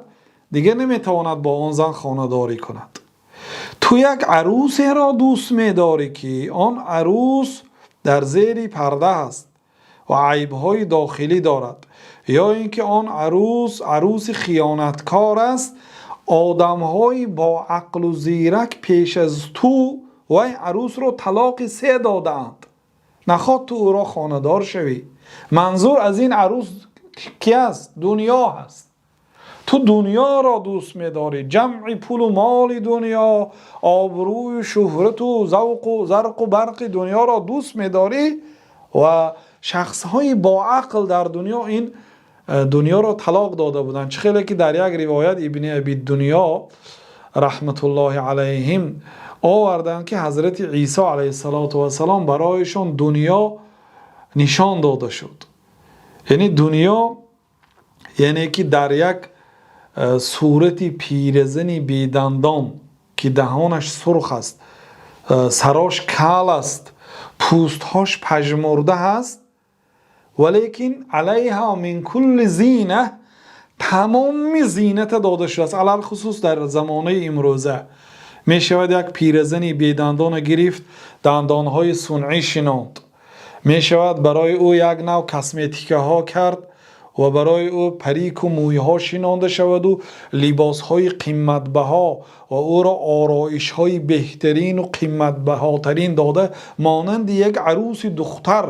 дигар наметавонад бо он зан хонадорӣ кунад. Ту як арӯсеро дӯст медорӣ, ки он арӯс дар зери парда аст ва айбҳои дохилӣ дорад, ё инки он арӯс арӯси хиёнаткор аст. Одамҳои бо ақл ва зирак пеш аз ту вай арӯсро талоқи се додаанд. Нахоҳ ту ӯро хонадор шавӣ. Манзур аз ин арӯс кӣ аст? Дунё аст. Ту дунёро дӯст медорӣ, ҷамъи пул ва моли дунё, обрӯ, шӯҳрат ва завқ ва зарқу барқи дунёро дӯст медорӣ ва шахсҳои бо ақл дар дунё ин дунёро талоқ дода буданд. Чӣ хеле ки дар як ривоят Ибни Абид Дунё раҳматуллоҳи алайҳим овардаанд, ки Ҳазрати Исо алайҳиссалоту вассалом барояшон дунё нишон дода шуд. Яъне дунё, яъне ки дар як сурати пиразани бедандон, ки даҳонаш сурх аст, сарош кал аст, пӯстҳош пажмурда аст, валекин алайҳо мин кулли зина, тамоми зината дода шудааст. Алалхусус дар замонаи имрӯза мешавад як пиразани бедандона гирифт, дандонҳои сунъӣ шинонд, мешавад барои ӯ як нав косметикаҳо кард ва барои ӯ парику мӯйҳо шинонда шаваду либосҳои қиматбаҳо ва ӯро ороишҳои беҳтарину қиматбаҳотарин дода, монанди як арӯси духтар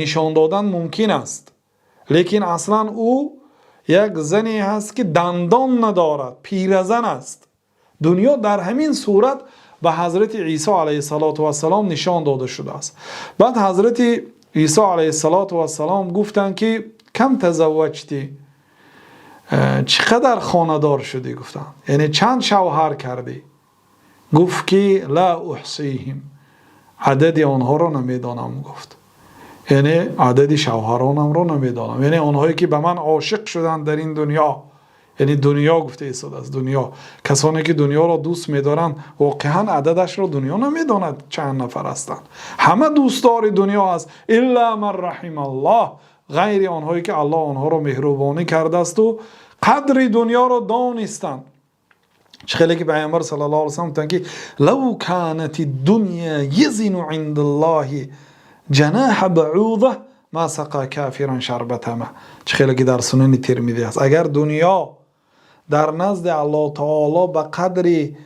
нишон додан мумкин аст. Лекин аслан ӯ як зане ҳаст, ки дандон надорад, пиразан аст. Дунё дар ҳамин сурат ба Ҳазрати Исо алайҳиссалоту вассалом нишон дода шудааст. Баъд Ҳазрати Исо алайҳиссалоту вассалом гуфтанд, ки кам тазавваҷти, чӣ қадар хонадор шудӣ, гуфтанд, яъне чанд шавҳар кардӣ? Гуфт, ки ла уҳсиҳим, адади онҳоро намедонам, гуфт, яъне адади шавҳаронамро намедонам, яъне онҳое ки ба ман ошиқ шуданд дар ин дунё. Яъне дунё гуфта истодааст, дунё, касоне ки дунёро дӯст медоранд, воқеан ададашро дунё намедонад, чанд нафар ҳастанд. Ҳама дӯстдори дунё аст, илла ман раҳималлоҳ, ғайри онҳое ки Аллоҳ онҳоро меҳрубонӣ кардаасту қадри дунёро донистанд. Чӣ хеле ки Пайғамбар саллаллоҳу алайҳи васаллам гуфтанд, ки лав канати дунё язину индаллоҳи ҷанаҳа баъуза ма сақа кафиран шарбата ма. Чӣ хеле ки дар Сунани Термидӣ аст, агар дунё дар назди Аллоҳ таоло ба қадри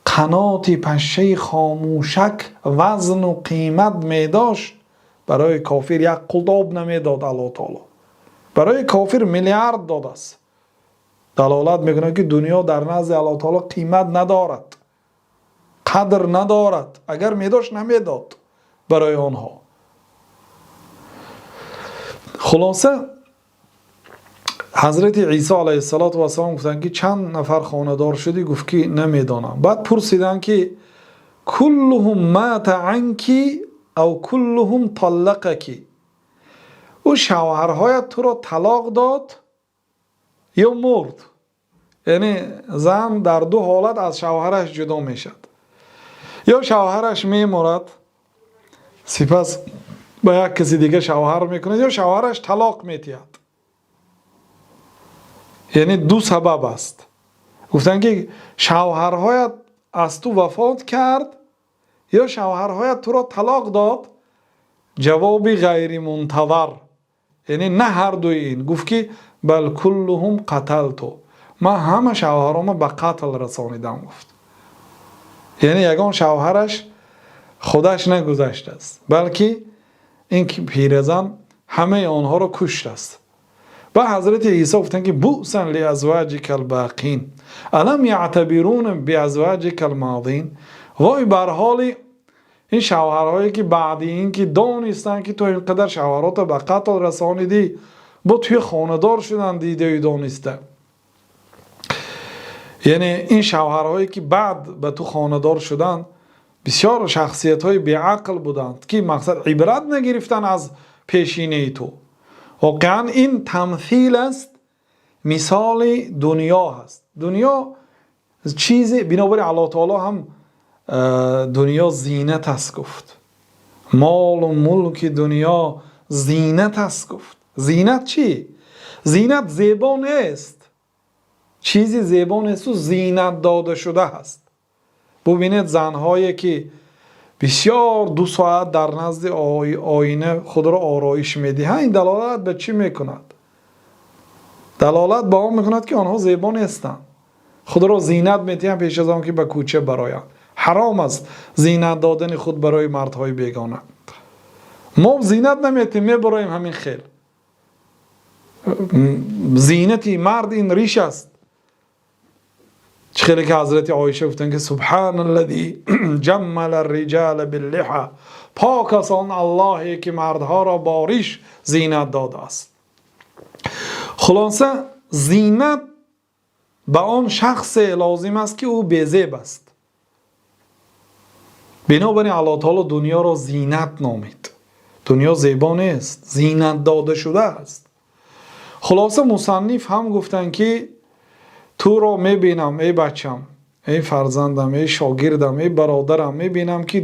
қаноти пашшаи хомӯшак вазну қимат медошт, барои кофир як қулт об намедод. Аллоҳ таоло барои кофир миллиард додааст. Далолат мекунад, ки дунё дар назди Аллоҳ таоло қимат надорад, қадр надорад. Агар медошт, намедод барои онҳо. Хулоса, Ҳазрати Исо алайҳиссалоту вассалом гуфтанд, ки чанд нафар хонадор шудӣ? Гуфт, ки намедонам. Баъд пурсиданд, ки куллуҳум мата анки ав куллуҳум таллақаки, ӯ шавҳарҳоят туро талоқ дод ё мурд? Яъне зан дар ду ҳолат аз шавҳараш ҷудо мешавад: ё шавҳараш мемурад, сипас ба як каси дига шавҳар мекунад, ё шавҳараш талоқ метиҳад. Яъне ду сабаб аст. Гуфтанд, ки шавҳарҳоят аз ту вафот кард ё шавҳарҳоят туро талоқ дод? Ҷавоби ғайримунтазар, яъне на ҳардуи ин. Гуфт, ки бал куллуҳум қаталту, ман ҳама шавҳарома ба қатл расонидам, гуфт. Яъне ягон шавҳараш худаш нагузаштааст, балки ин пиразан ҳамаи онҳоро куштааст. Баъд Ҳазрати Исо гуфтанд, ки бусан лиазваҷика албоқин алам яътабируна биазваҷика алмодин, вой бар ҳоли ин шавҳарҳое, ки баъди ин ки донистанд, ки ту ин қадар шавҳаротро ба қатл расонидӣ, бо туи хонадор шуданд дидаю дониста. Яъне ин шавҳарҳое, ки баъд ба ту хонадор шуданд, бисёр шахсиятҳои беақл буданд, ки мақсад ибрат нагирифтанд аз пешинаи ту. Воқеан ин тамсил аст, мисоли дунё ҳаст. Дунё чизе, бинобар ин Аллоҳ таоло ҳам дунё зинат аст гуфт. Молу мулки дунё зинат аст, гуфт. Зинат чӣ? Зинат зебо нест, чизи зебо несту зинат дода шуда ҳаст. Бубинед, занҳое ки бисёр 2 соат дар назди оина худро ороиш медиҳанд, ин далолат ба чӣ мекунад? Далолат ба он мекунад, ки онҳо зебо нестанд, худро зинат медиҳанд пеш аз он ки ба кӯча бароянд. Ҳаром аст зинат додани худ барои мардҳои бегона. Мо зинат наметем, мебароем ҳамин хел. Зинати мард ин риш аст. Чӣ хеле ки ҳазрати Оиша гуфтанд, ки سبحان الذي جمل الرجال باللحى, пок аст он Аллоҳе, ки мардҳоро бо риш зинат додааст. Хулоса, зинат ба он шахсе лозим аст, ки ӯ безеб аст. Бинобар ин Аллоҳ таоло дунёро зинат номид. Дунё зебо нест, зинат дода шудааст. Хулоса, мусанниф ҳам гуфтанд, ки туро мебинам, эй бачам, эй фарзандам, эй шогирдам, эй бародарам, мебинам, ки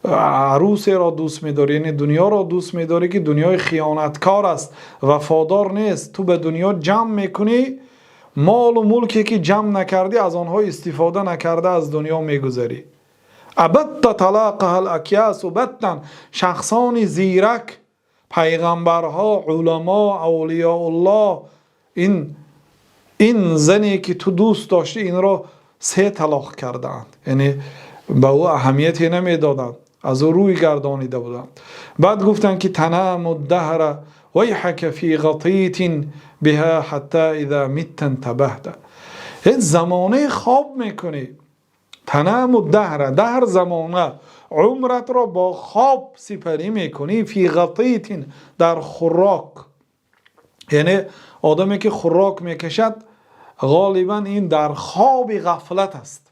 арӯсеро дӯст медорӣ, яъне дунёро дӯст медорӣ, ки дунёи хиёнаткор аст, вафодор нест. Ту ба дунё ҷамъ мекунӣ, молу мулке ки ҷамъ накардӣ, аз онҳо истифода накарда аз дунё мегузарӣ. أبت طلاقها الأكياس بتا. Шахсони зирак, пайғамбарҳо, уламо, авлиёуллоҳ ин зане ки ту дӯст доштӣ, инро се талоқ кардаанд, яъне ба ӯ аҳамияте намедоданд, аз ӯ рӯй гардонида буданд. Баъд гуфтанд, ки تنام الدهر ويحك في غطيت بها حتى إذا مت انتبهت. Замонаи хоб мекунӣ, تنام الدهر, دهر замона, умратро бо хоб сипарӣ мекунӣ, في غطيت, дар хӯрок. Яъне одаме ки хӯрок мекашад, ғолибан ин дар хоби ғафлат аст,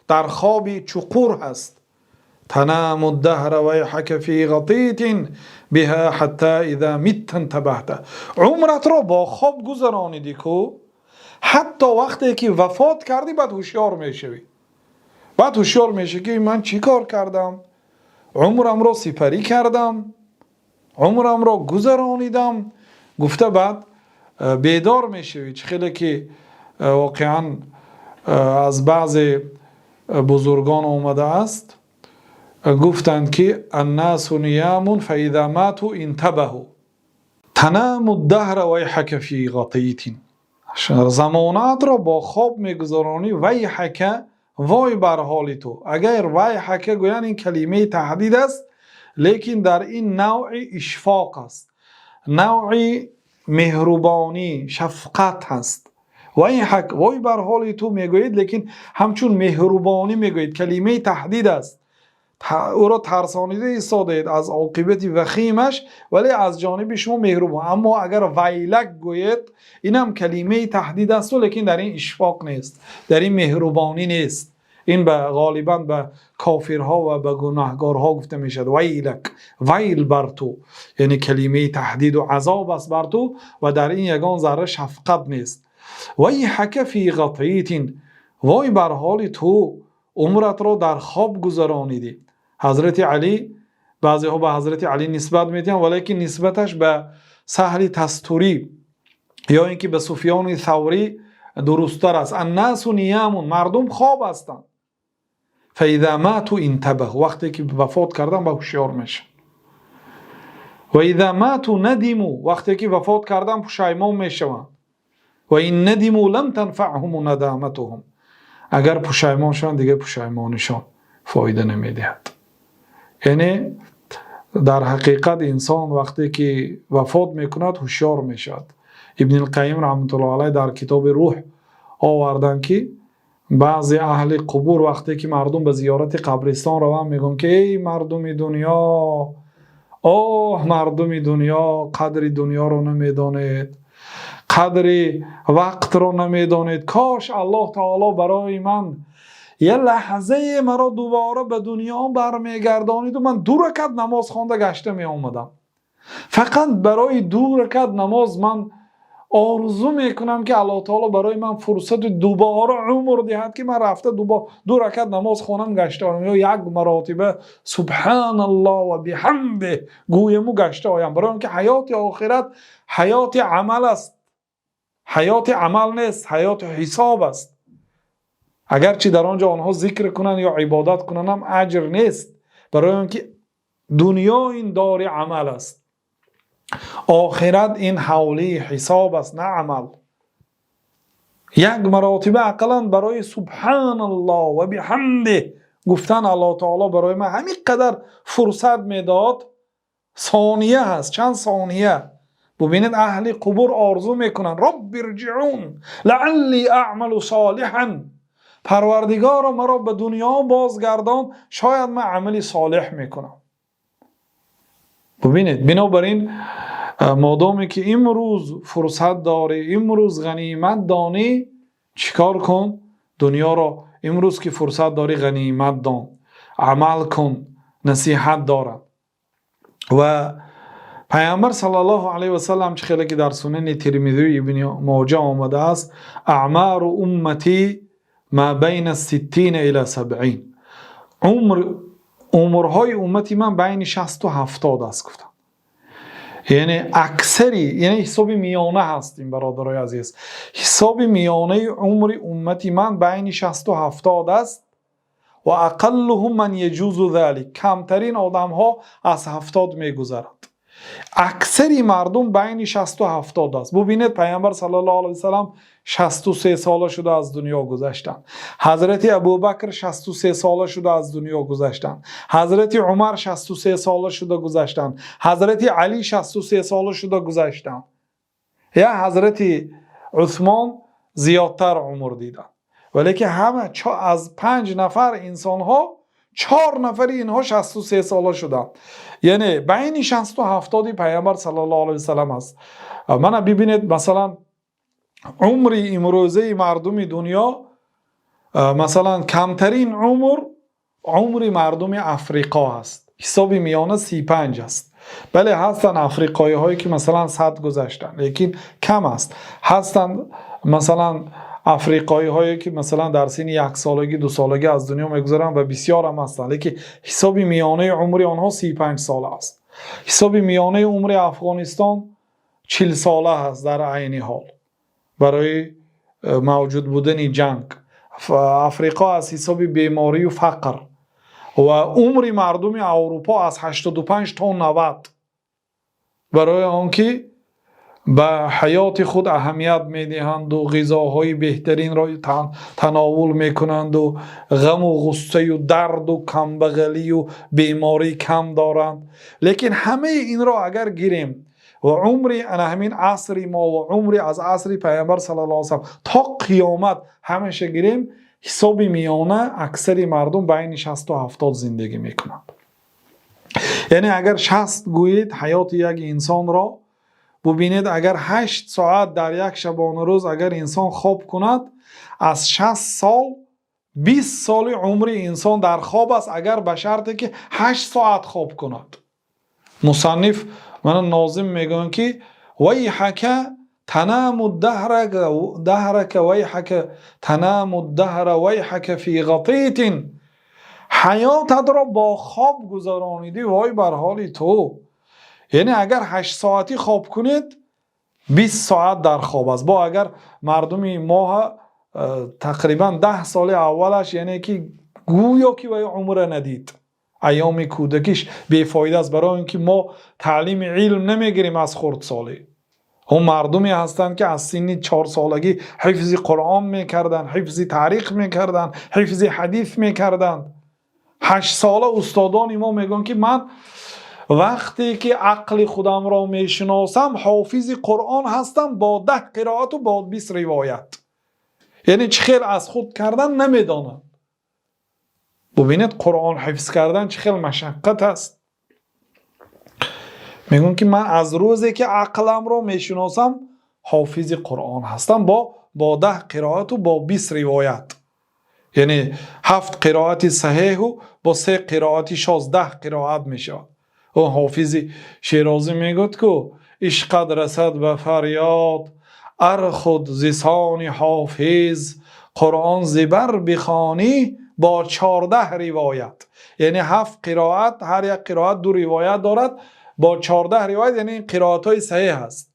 дар хоби чуқур ҳаст. تنام الدهر ويحك في غطيت بها حتى إذا مت انتبهت. Умратро бо хоб гузаронидӣ ку, ҳатто вақте ки вафот кардӣ, баъд ҳушёр мешавӣ. Баъд ҳушёр мешавӣ, ки ман чӣ кор кардам, умрамро сипарӣ кардам, умрамро гузаронидам, гуфта баъд бедор мешавӣ. Чӣ хеле ки воқеан аз баъзе бузургон омадааст, гуфтанд, ки الناس نيام فإذا ماتوا انتبهوا. تنام الدهر ويحك في غطيت, замонаатро бо хоб мегузаронӣ, ويحك, вой бар ҳоли ту. Агар ويحك гӯянд, ин калимаи таҳдид аст, лекин дар ин навъи ишфоқ аст, навъи меҳрубонӣ, шафқат ҳаст. ويحك, вой бар ҳоли ту мегӯед, лекин ҳамчун меҳрубонӣ мегӯед. Калимаи таҳдид аст, ӯро тарсонида истодаед аз оқибати вахимаш, вале аз ҷониби шумо меҳрубон. Аммо агар ويلك гӯед, инам калимаи таҳдид асту, лекин дар ин ишфоқ нест, дар ин меҳрубонӣ нест. Ин ба ғолибан ба кофирҳо ва ба гунаҳгорҳо гуфта мешавад. ويلك, вайл бар ту, яъне калимаи таҳдиду азоб аст бар ту ва дар ин ягон зарра шафқат нест. ويحك في غطيت, вой бар ҳоли ту, умратро дар хоб гузаронидӣ. Ҳазрати Алӣ, баъзеҳо ба ҳазрати Алӣ нисбат медиҳанд, валекин нисбаташ ба Саҳли Тастурӣ ё ин ки ба Суфёни Саврӣ дурусттар аст. الناس نيام, мардум хоб ҳастанд, فإذا ماتوا انتبهوا, вақте ки вафот кардан, ба ҳушёр мешаванд, وإذا ماتوا ندموا, вақте ки вафот кардан, пушаймон мешаванд, وإن ندموا لم تنفعهم ندامتهم, агар пушаймон шаванд, дигар пушаймонишон фоида намедиҳад. Яъне дар ҳақиқат инсон вақте ки вафот мекунад, ҳушёр мешавад. Ибнилқайим раҳматуллоҳ алайҳ дар китоби Рӯҳ оварданд, ки баъзе аҳли қубур вақте ки мардум ба зиёрати қабристон раванд, мегӯянд, ки эй мардуми дунё, оҳ, мардуми дунё, қадри дунёро намедонед, қадри вақтро намедонед. Кош Аллоҳ таоло барои ман як лаҳзае маро дубора ба дунё бармегардониду ман ду ракат намоз хонда гашта меомадам. Фақат барои ду ракат намоз ман Орзу мекунам, ки Аллоҳ таоло барои ман фурсати дубора умр диҳад, ки ман рафта ду ракат намоз хонам, гашта оям, ё як маротиба субҳаналлоҳ ва биҳамдиҳ гӯяму гашта оям. Барои он ки ҳаёти охират ҳаёти амал аст, ҳаёти амал нест, ҳаёти ҳисоб аст. Агарчи дар он ҷо онҳо зикр кунанд ё ибодат кунанд ҳам, аҷр нест, барои он ки дунё ин дори амал аст, охират ин ҳавлии ҳисоб аст, на амал. Як маротиба ақаллан барои субҳаналлоҳ ва биҳамдиҳ гуфтан Аллоҳ таоло барои ман ҳамин қадар фурсат медод. Сония ҳаст, чанд сония. Бубинед, аҳли қубур орзу мекунанд: رب ارجعون لعلي أعمل صالحا. Парвардигоро, маро ба дунё бозгардон, шояд ман амали солеҳ мекунам. Бубинед, бинобар ин, модоме ки имрӯз фурсат дорӣ, имрӯз ғанимат донӣ, чӣ кор кун дунёро. Имрӯз ки фурсат дорӣ, ғанимат дон, амал кун. Насиҳат дорад. Ва Пайғамбар саллаллоҳу алайҳи васаллам, чӣ хеле ки дар Сунани Термизию Ибни Моҷа омадааст: أعمار أمتي ما بين 60 إلى 70. Умр, умрҳои уммати ман байни 60-у 70 аст, гуфтам. Яъне аксари, яъне ҳисоби миёна ҳаст ин, бародарои азиз. Ҳисоби миёнаи умри уммати ман байни 60-у 70 аст. وأقلهم من يجوز ذلك. Камтарин одамҳо аз 70 мегузаранд. Аксари мардум байни 60-у 70 аст. Бубинед, Пайғамбар саллаллоҳу алайҳи васаллам 63 сола шуда аз дунё гузаштанд, Ҳазрати Абубакр 63 сола шуда аз дунё гузаштанд, Ҳазрати Умар 63 сола шуда гузаштанд, Ҳазрати Алӣ 63 сола шуда гузаштанд. Я Ҳазрати Усмон зиёдтар умр диданд, валекин ҳама аз панҷ нафар инсонҳо чор нафари инҳо 63 сола шуданд. Яъне байни 60-у 70-и Пайғамбар саллаллоҳу алайҳи васаллам аст. Мана бибинед, масалан, умри имрӯзаи мардуми дунё, масалан, камтарин умр умри мардуми Африқо аст, ҳисоби миёна 35 аст. Бале, ҳастанд африқоиҳое, ки масалан 100 гузаштанд, лекин кам аст. Ҳастанд, масалан, африқоиҳое, ки масалан дар синни яксолагӣ, дусолагӣ аз дунё мегузаранд ва бисёрам ҳастанд, лекин ҳисоби миёнаи умри онҳо 35 сола аст. Ҳисоби миёнаи умри Афғонистон 40 сола аст дар айни ҳол, барои мавҷуд будани ҷанг. Африқо аз ҳисоби беморию фақр. Ва умри мардуми Аврупо аз 85 то 90, барои он ки ба ҳаёти худ аҳамият медиҳанду ғизоҳои беҳтаринро тановул мекунанду ғаму ғуссаю дарду камбағалию беморӣ кам доранд. Лекин ҳамаи инро агар гирем ва умри ана ҳамин асри мо ва умри аз асри Пайғамбар саллаллоҳу алайҳи васаллам то қиёмат ҳамаша гирем, ҳисоби миёна аксари мардум байни 60-у 70 зиндагӣ мекунанд. Яъне агар 60 гӯед ҳаёти як инсонро, бубинед, агар 8 соат дар як шабонарӯз агар инсон хоб кунад, аз 60 сол 20 соли умри инсон дар хоб аст, агар ба шарте ки 8 соат хоб кунад. Мусанниф, мана, нозим мегӯянд, ки ويحك تنام دهرك ويحك تنام الدهر ويحك في غطيط. Ҳаётатро бо хоб гузаронидӣ, вой бар ҳоли ту. Яъне агар 8 соатӣ хоб кунед, 20 соат дар хоб аст. Бо агар мардуми моҳа тақрибан 10 соли аввалаш, яъне ки гӯё ки вай умра надид, айёми кӯдакиш бефоида аст, барои он ки мо таълими илм намегирем аз хурдсолӣ. Он мардуме ҳастанд, ки аз синни 4-солагӣ ҳифзи Қуръон мекарданд, ҳифзи таърих мекарданд, ҳифзи ҳадис мекарданд. 8-сола. Устодони мо мегӯянд, ки ман вақте ки ақли худамро мешиносам, ҳофизи Қуръон ҳастам бо 10 қироату бо 20 ривоят. Яъне чӣ хел аз худ кардан намедонанд. Бубинед, Қуръон ҳифз кардан чӣ хел машаққат аст. Мегӯям, ки ман аз рӯзе ки ақламро мешиносам, ҳофизи Қуръон ҳастам бо 10 қироату бо 20 ривоят. Яъне ҳафт қироати саҳеҳу бо се қироати шоз 10 қироат мешавад. Ӯ Ҳофизи Шерозӣ мегӯяд, ку ишқат расад ба фарёд. Ар худ зисони ҳофиз Қуръон зибар бихонӣ бо 14 ривоят, яъне ҳафт қироат, ҳар як қироат ду ривоят дорад, бо 14 ривоят, яъне ин қироатҳои саҳеҳ аст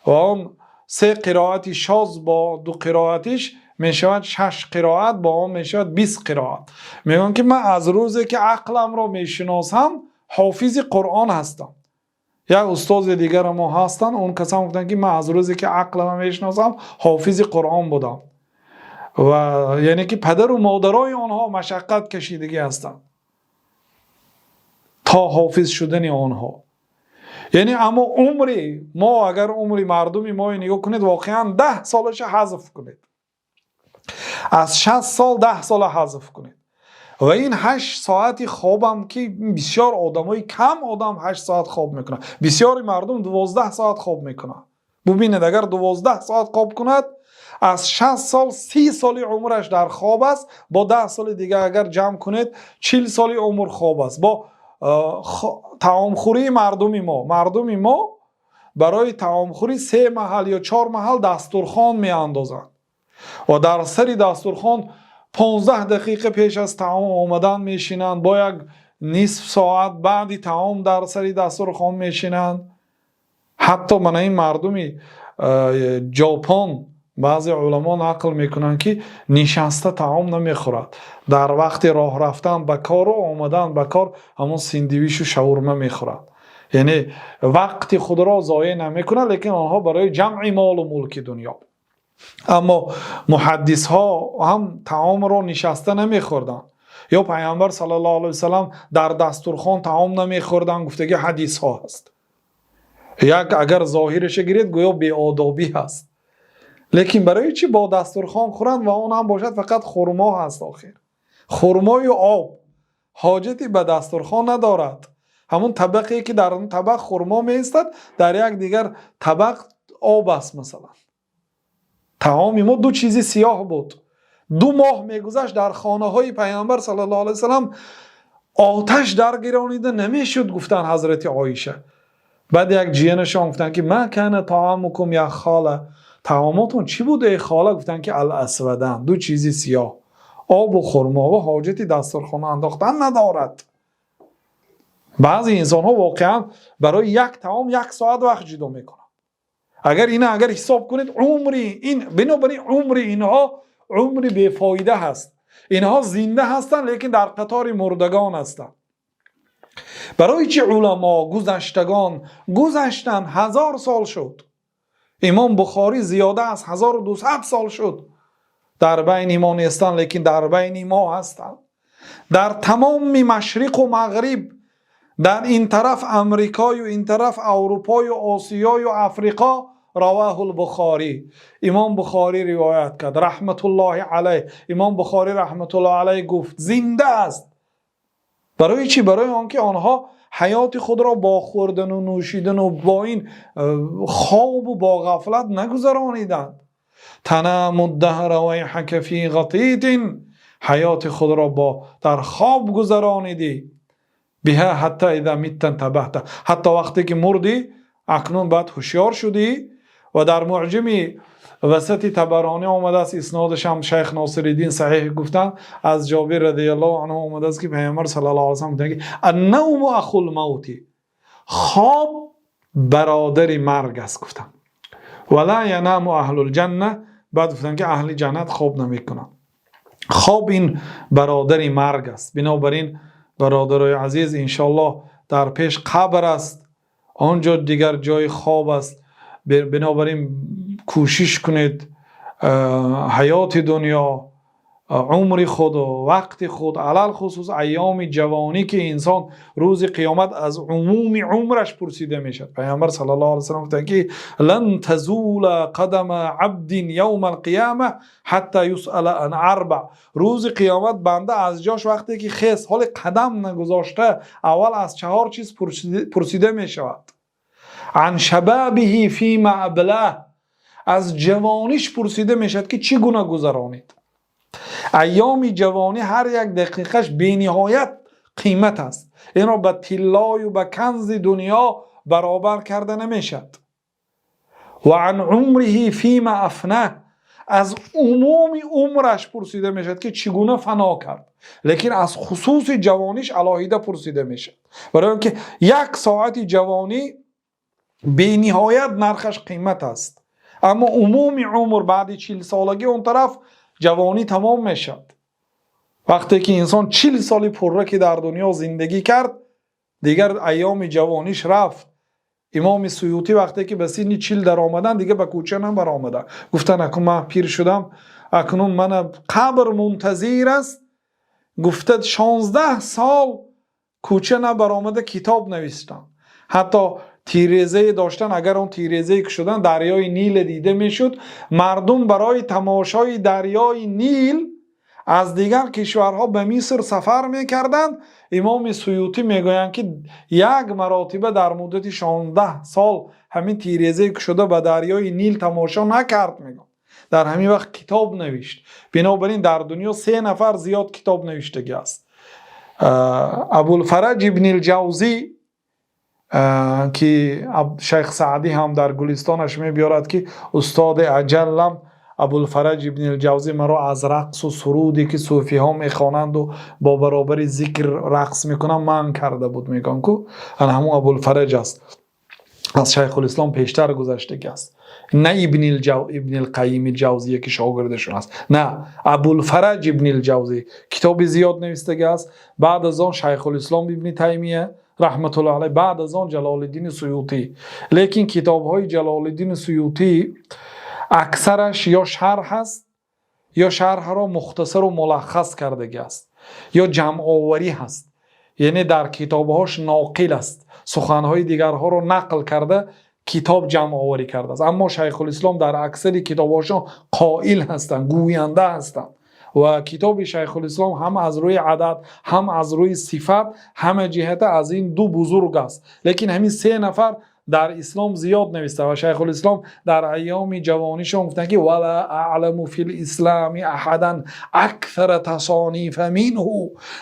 ва он се қироати шоз бо ду қироаташ мешавад шаш қироат, бо он мешавад 20 қироат. Мегӯянд, ки ман аз рӯзе ки ақламро мешиносам, ҳофизи Қуръон ҳастам. Як устоди дигар мо ҳастанд, он кас ҳам гуфтанд, ки ман аз рӯзе ки ақламро мешиносам, ҳофизи Қуръон будам. Ва яъне ки падару модарони онҳо машаққат кашидагӣ ҳастанд то ҳофиз шудани онҳо. Яъне аммо умри мо, агар умри мардуми мо нигоҳ кунед, воқеан 10 солашро ҳазф кунед, аз 60 сол 10 сола ҳазф кунед ва ин 8 соати хобам, ки бисёр одамои кам одам 8 соат хоб мекунад, бисёри мардум 12 соат хоб мекунад. Бубинед, агар 12 соат хоб кунад, аз 60 сол 30 соли умраш дар хоб аст, бо 10 соли дига агар ҷамъ кунед, 40 соли умр хоб аст. Бо таомхӯрии мардуми мо барои таомхӯрӣ се маҳал ё чор маҳал дастурхон меандозанд ва дар сари дастурхон 15 дақиқа пеш аз таом омадан мешинанд, бо як нисф соат баъди таом дар сари дастурхон мешинанд. Ҳатто мана ин мардуми Ҷопон, баъзе уламо нақл мекунанд, ки нишаста таом намехӯрад, дар вақти роҳ рафтан ба кору омадан ба кор ҳамон синдивишу шаурма мехӯрад, яъне вақти худро зоеъ намекунад, лекин онҳо барои ҷамъи молу мулки дунё. Аммо муҳаддисҳо ҳам таомро нишаста намехӯрданд ё Пайғамбар саллаллоҳу алайҳи васаллам дар дастурхон таом намехӯрданд, гуфтаги ҳадисҳо ҳаст. Як агар зоҳираша гиред, гӯё беодобӣ ҳаст, лекин барои чӣ бо дастурхон хӯранд ва он ҳам бошад фақат хурмо ҳаст, охир хурмою об ҳоҷате ба дастурхон надорад. Ҳамун табақе ки дар он табақ хурмо меистад, дар як дигар табақ об аст. Масалан, таоми мо ду чизи сиёҳ буд. 2 моҳ мегузашт, дар хонаҳои Пайғамбар саллаллоҳу алайҳи васаллам оташ даргиронида намешуд, гуфтанд ҳазрати Оиша. Баъд як ҷиянашон гуфтанд, ки ما كان طعامكم يا خالة, таомотон чӣ буд, эй хола? Гуфтанд, ки الأسودان, ду чизи сиёҳ, обу хурмо, ва ҳоҷати дастурхона андохтан надорад. Баъзе инсонҳо воқеан барои як таом як соат вақт ҷудо мекунанд. Агар ина агар ҳисоб кунед, умри ин, бинобар ин умри инҳо умри бефоида ҳаст. Инҳо зинда ҳастанд, лекин дар қатори мурдагон ҳастанд. Барои чӣ уламо, гузаштагон гузаштанд, 1000 сол шуд, Имом Бухорӣ зиёда аз 1200 сол шуд дар байни мо нестанд, лекин дар байни мо ҳастанд. Дар тамоми машриқу мағриб, дар ин тараф Амрикою ин тараф Аврупою Осиёю Африқо, رواه البخاري, Имом Бухорӣ ривоят кард, رحمة الله عليه. Имом Бухорӣ رحمة الله عليه гуфт: зинда аст. Барои чӣ? Барои он ки онҳо ҳаёти худро бо хӯрдану нӯшидану бо ин хобу бо ғафлат нагузарониданд. تنام الدهر ويحك في غطيط, ҳаёти худро бо дар хоб гузаронидӣ. بها حتى إذا مت انتبهت, ҳатто вақте ки мурдӣ, акнун баъд ҳушёр шудӣ. Ва дар Муъҷими Васати Табаронӣ омадааст, иснодашам Шайх Носириддин саҳеҳ гуфтанд, аз Ҷобир رضي الله عنه омадааст, ки Пайғамбар صلى الله عليه وسلم гуфтанд, ки النوم أخو الموت, хоб бародари марг аст, гуфтанд. ولا ينام أهل الجنة, баъд гуфтанд, ки аҳли ҷаннат хоб намекунанд. Хоб ин бародари марг аст. Бинобар ин, бародарои азиз, иншоаллоҳ, дар пеш қабр аст, он ҷо дигар ҷои хоб аст. Бинобар ин кӯшиш кунед, ҳаёти дунё, умри худу вақти худ, алалхусус айёми ҷавонӣ, ки инсон рӯзи қиёмат аз умуми умраш пурсида мешавад. Пайғамбар صلى الله عليه وسلم гуфтанд, ки لن تزول قدم عبد يوم القيامة حتى يسأل عن أربع. Рӯзи қиёмат банда аз ҷош вақте ки хест, ҳоли қадам нагузошта, аввал аз чаҳор чиз пурсида мешавад. عن شبابه فيم أبلاه, аз ҷавониш пурсида мешавад, ки чӣ гуна гузаронид. Айёми ҷавонӣ ҳар як дақиқаш бениҳоят қимат аст, инро ба тиллою ба канзи дунё баробар карда намешавад. وعن عمره فيما أفناه. Аз умуми умраш пурсида мешавад, ки чӣ гуна фано кард, лекин аз хусуси ҷавониш алоҳида пурсида мешавад, барои он ки як соати ҷавонӣ бениҳоят нархаш қимат аст. Аммо умуми умр баъди 40 солагӣ, он тараф ҷавонӣ тамом мешавад. Вақте ки инсон 40 соли пурра ки дар дунё зиндагӣ кард, дигар айёми ҷавониш рафт. Имоми Суютӣ вақте ки ба синни 40 даромаданд, дигар ба кӯча набаромаданд. Гуфтанд: «Акун ман пир шудам, акнун мана қабр мунтазир аст». Гуфта, 16 сол кӯча набаромада, китоб навиштанд. Ҳатто тирезае доштанд, агар он тирезае кушоданд, дарёи Ниле дида мешуд. Мардум барои тамошои дарёи Нил аз дигар кишварҳо ба Миср сафар мекарданд. Имоми Суютӣ мегӯянд, ки як маротиба дар муддати 16 сол ҳамин тирезае кушода ба дарёи Нил тамошо накард, мегӯянд. Дар ҳамин вақт китоб навишт. Бинобар ин дар дунё се нафар зиёд китоб навиштагӣ аст: Абулфараҷ Ибнил Ҷавзӣ, ки Шайх Саъдӣ ҳам дар Гулистонаш мебиёрад, ки устоди аҷаллам Абулфараҷ Ибнил Ҷавзӣ маро аз рақсу суруде, ки сӯфиҳо мехонанду бо баробари зикр рақс мекунанд, манъ карда буд, мегӯянд ку ана ҳамун Абулфараҷ аст, аз Шайхулислом пештар гузаштагӣ аст. На Ибнилқайими Ҷавзия, ки шогирдашон аст, на Абулфараҷ Ибнил Ҷавзӣ китоби зиёд навистагӣ аст. Баъд аз он Шайхулислом Ибни Таймия раҳматуллоҳ алайҳ, баъд аз он Ҷалолиддини Суютӣ. Лекин китобҳои Ҷалолиддини Суютӣ аксараш ё шарҳ аст, ё шарҳро мухтасару мулаххас кардагӣ аст, ё ҷамъоварӣ ҳаст, яъне дар китобҳош ноқил аст, суханҳои дигарҳоро нақл карда, китоб ҷамъоварӣ кардааст. Аммо Шайхулислом дар аксари китобҳошон қоил ҳастанд, гӯянда ҳастанд, ва китоби Шайхулислом ҳам аз рӯи адад, ҳам аз рӯи сифат, ҳама ҷиҳата аз ин ду бузург аст. Лекин ҳамин се нафар дар ислом зиёд нависта. Ва Шайхулислом дар айёми ҷавонишон гуфтанд, ки ولا أعلم في الإسلام أحدا أكثر تصانيفا منه.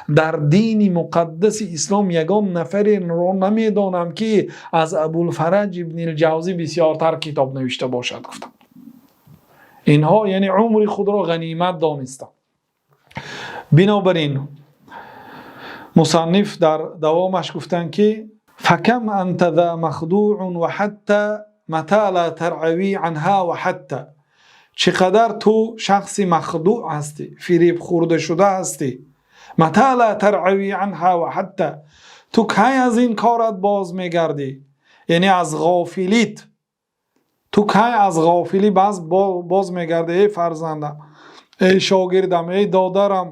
Дар дини муқаддаси ислом ягон нафареро намедонам, ки аз Абулфараҷ Ибнилҷавзӣ бисёртар китоб навишта бошад, гуфтанд инҳо. Яъне умри худро ғанимат донистанд. Бинобар ин мусанниф дар давомаш гуфтанд, ки فكم أنت ذا مخدوع وحتى متى لا ترعوي عنها وحدت. Чӣ қадар ту шахси مخدوع ҳастӣ, фиреб хӯрда шуда ҳастӣ. متى لا ترعوي عنها وحدت. Ту кай аз ин корат боз мегардӣ, яъне аз ғофилит? Ту кай аз ғофилӣ боз мегардӣ, эй фарзандам, эй шогирдам, эй додарам,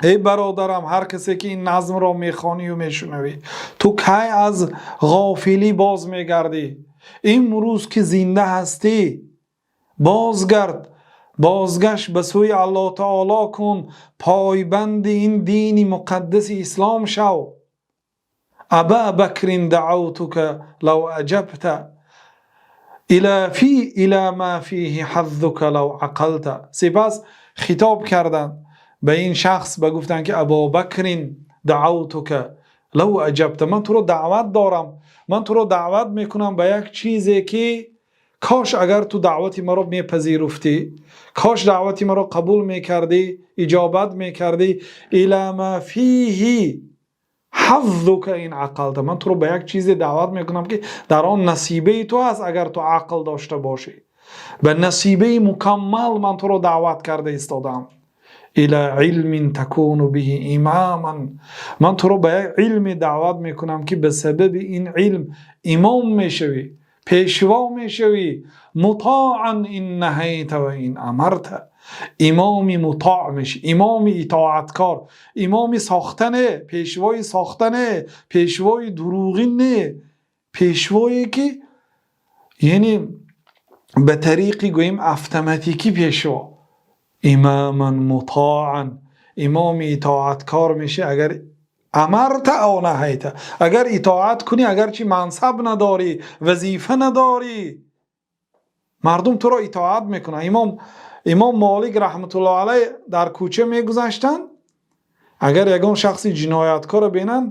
эй бародарам, ҳар касе ки ин назмро мехонию мешунавӣ? Ту кай аз ғофилӣ боз мегардӣ? Имрӯз ки зинда ҳастӣ, бозгард, бозгашт ба сӯи Аллоҳ таоло кун, пойбанди ин дини муқаддаси ислом шав. أبا بكر دعوتك لو أجبت إلى ما فيه حظك لو عقلت. Сипас хитоб карданд ба ин шахс, ба гуфтанд, ки أبا بكر دعوتك لو أجبت. Ман туро даъват дорам, ман туро даъват мекунам ба як чизе, ки кош агар ту даъвати маро мепазируфтӣ, кош даъвати маро қабул мекардӣ, иҷобат мекардӣ. إلى ما فيه حظك إن عقلت. Ман туро ба як чизе даъват мекунам, ки дар он насибаи ту аст, агар ту ақл дошта бошӣ. Ба насибаи мукаммал ман туро даъват карда истодаам. إلى علم تكون به إماما. Ман туро ба як илме даъват мекунам, ки ба сабаби ин илм имом мешавӣ, пешво мешавӣ. مطاعا إن نهيت وإن أمرت. Имоми мутоъ мешавӣ, имоми итоаткор, имоми сохта не, пешвои сохта не, пешвои дурӯғин не, пешвое ки яъне ба тариқи гӯем автоматикӣ пешво. إماما مطاعا. Имоми итоаткор мешавӣ, агар أمرت أو نهيت, агар итоат кунӣ, агарчи мансаб надорӣ, вазифа надорӣ, мардум туро итоат мекунанд. Имом Молик раҳматуллоҳ алайҳ дар кӯча мегузаштанд, агар ягон шахси ҷинояткорро бинанд,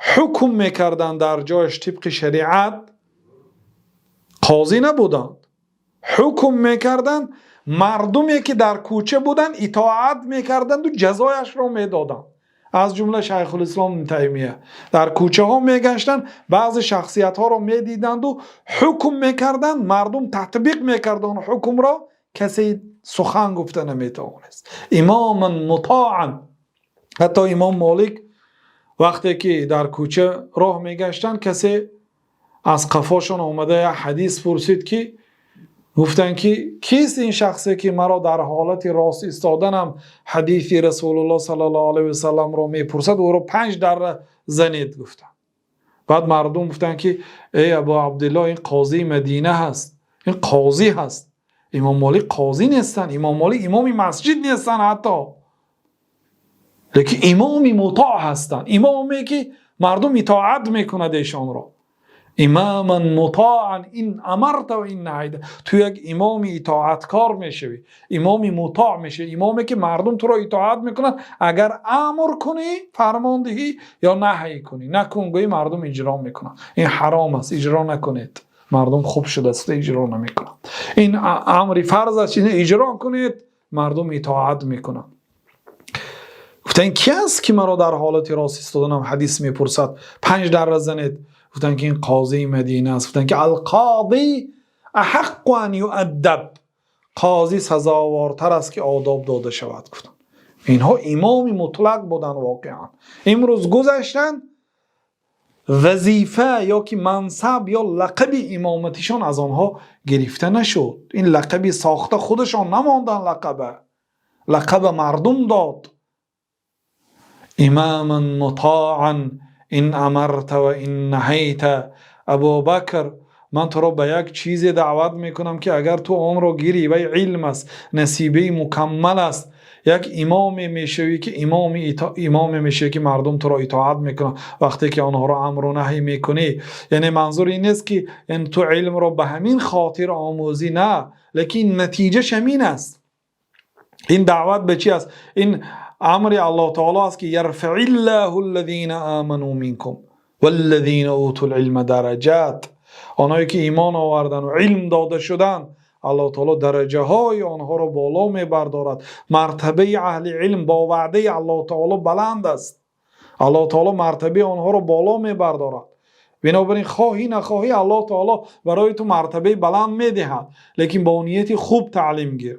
ҳукм мекарданд дар ҷояш тибқи шариат. Қозӣ набуданд, ҳукм мекарданд. Мардуме ки дар кӯча буданд, итоат мекарданд ва ҷазояшро медоданд. Аз ҷумла Шайхулислом Таймия дар кӯчаҳо мегаштанд, баъзе шахсиятҳоро медиданд ва ҳукм мекарданд, мардум татбиқ мекарданд ҳукмро, касе сухан гуфта наметавонист. Имоман мутоъан. Ҳатто Имом Молик вақте ки дар кӯча роҳ мегаштанд, касе аз қафошон омада як ҳадис пурсид, ки гуфтанд ки кист ин шахсе ки маро дар ҳолати рост истоданам ҳадиси Расулуллоҳ саллаллоҳу алайҳи васаллам ро мепурсад, ӯро панҷ дарра занед, гуфтанд. Баъд мардум гуфтанд ки эй Абу Абдуллоҳ, ин қозии Мадина ҳаст, ин қозӣ ҳаст. Имом Молик қозӣ нестанд, Имом Молик имоми масҷид нестанд ҳатто, лекин имоми мутоъ ҳастанд, имоме ки мардум итоат мекунад эшонро. Имоман мутоъан ин амарта ва ин наҳайта. Ту як имоми итоаткор мешавӣ, имоми мутоъ мешавӣ, имоме ки мардум туро итоат мекунанд, агар амр кунӣ, фармон диҳӣ ё наҳй кунӣ, накун гӯӣ, мардум иҷро мекунанд. Ин ҳаром аст, иҷро накунед, мардум хуб шудааст, иҷро намекунанд. Ин амри фарз аст, иҷро кунед, мардум итоат мекунанд. Гуфтанд: кӣ аст ки маро дар ҳолати рост истоданам ҳадис мепурсад, панҷ дарра занед? Гуфтанд ки ин қозии Мадина аст. Гуфтанд ки القاضي أحق أن يؤدب, қозӣ сазовортар аст ки одоб дода шавад, гуфтанд. Инҳо имоми мутлақ буданд воқеан. Имрӯз гузаштанд, вазифа ё ки мансаб ё лақаби имоматишон аз онҳо гирифта нашуд. Ин лақаби сохта, худашон намонданд, лақаба мардум дод. Имоман мутоъан ин амарта ва ин наҳайта. Абубакр, ман туро ба як чизе даъват мекунам ки агар ту онро гирӣ, вай илм аст, насибаи мукаммал аст, як имоме мешавӣ ки имоме мешавӣ ки мардум туро итоат мекунанд, вақте ки онҳоро амру наҳй мекунӣ. Яъне манзур ин нест ки ту илмро ба ҳамин хотир омӯзӣ, на, лекин натиҷаш ҳамин аст. Ин даъват ба чӣ аст? Ин амри Аллоҳ таоло аст ки يرفع الله الذين آمنوا منكم والذين أوتوا العلم درجات. Онҳое ки имон оварданд ва илм дода шуданд, Аллоҳ таоло дараҷаҳои онҳоро боло мебардорад. Мартабаи аҳли илм бо ваъдаи Аллоҳ таоло баланд аст. Аллоҳ таоло мартабаи онҳоро боло мебардорад. Бинобар ин, хоҳӣ нахоҳӣ, Аллоҳ таоло барои ту мартабаи баланд медиҳад, лекин бо нияти хуб таълим гир.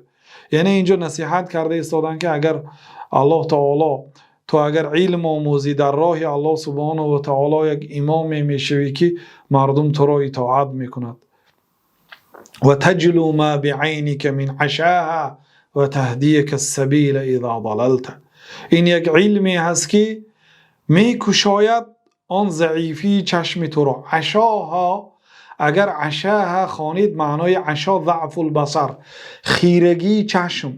Яъне инҷо насиҳат карда истоданд ки агар Аллоҳ таоло ту агар илм омӯзӣ дар роҳи Аллоҳ субҳонаҳу ва таоло, як имоме мешавӣ ки мардум туро итоат мекунад. وتجلو ما بعينك من عشاها وتهديك السبيل إذا ضللت. Ин як илме ҳаст ки мекушояд он заифии чашми туро. عشاها, агар عشاها хонид, маънои عشا ضعف البصر, хирагии чашм.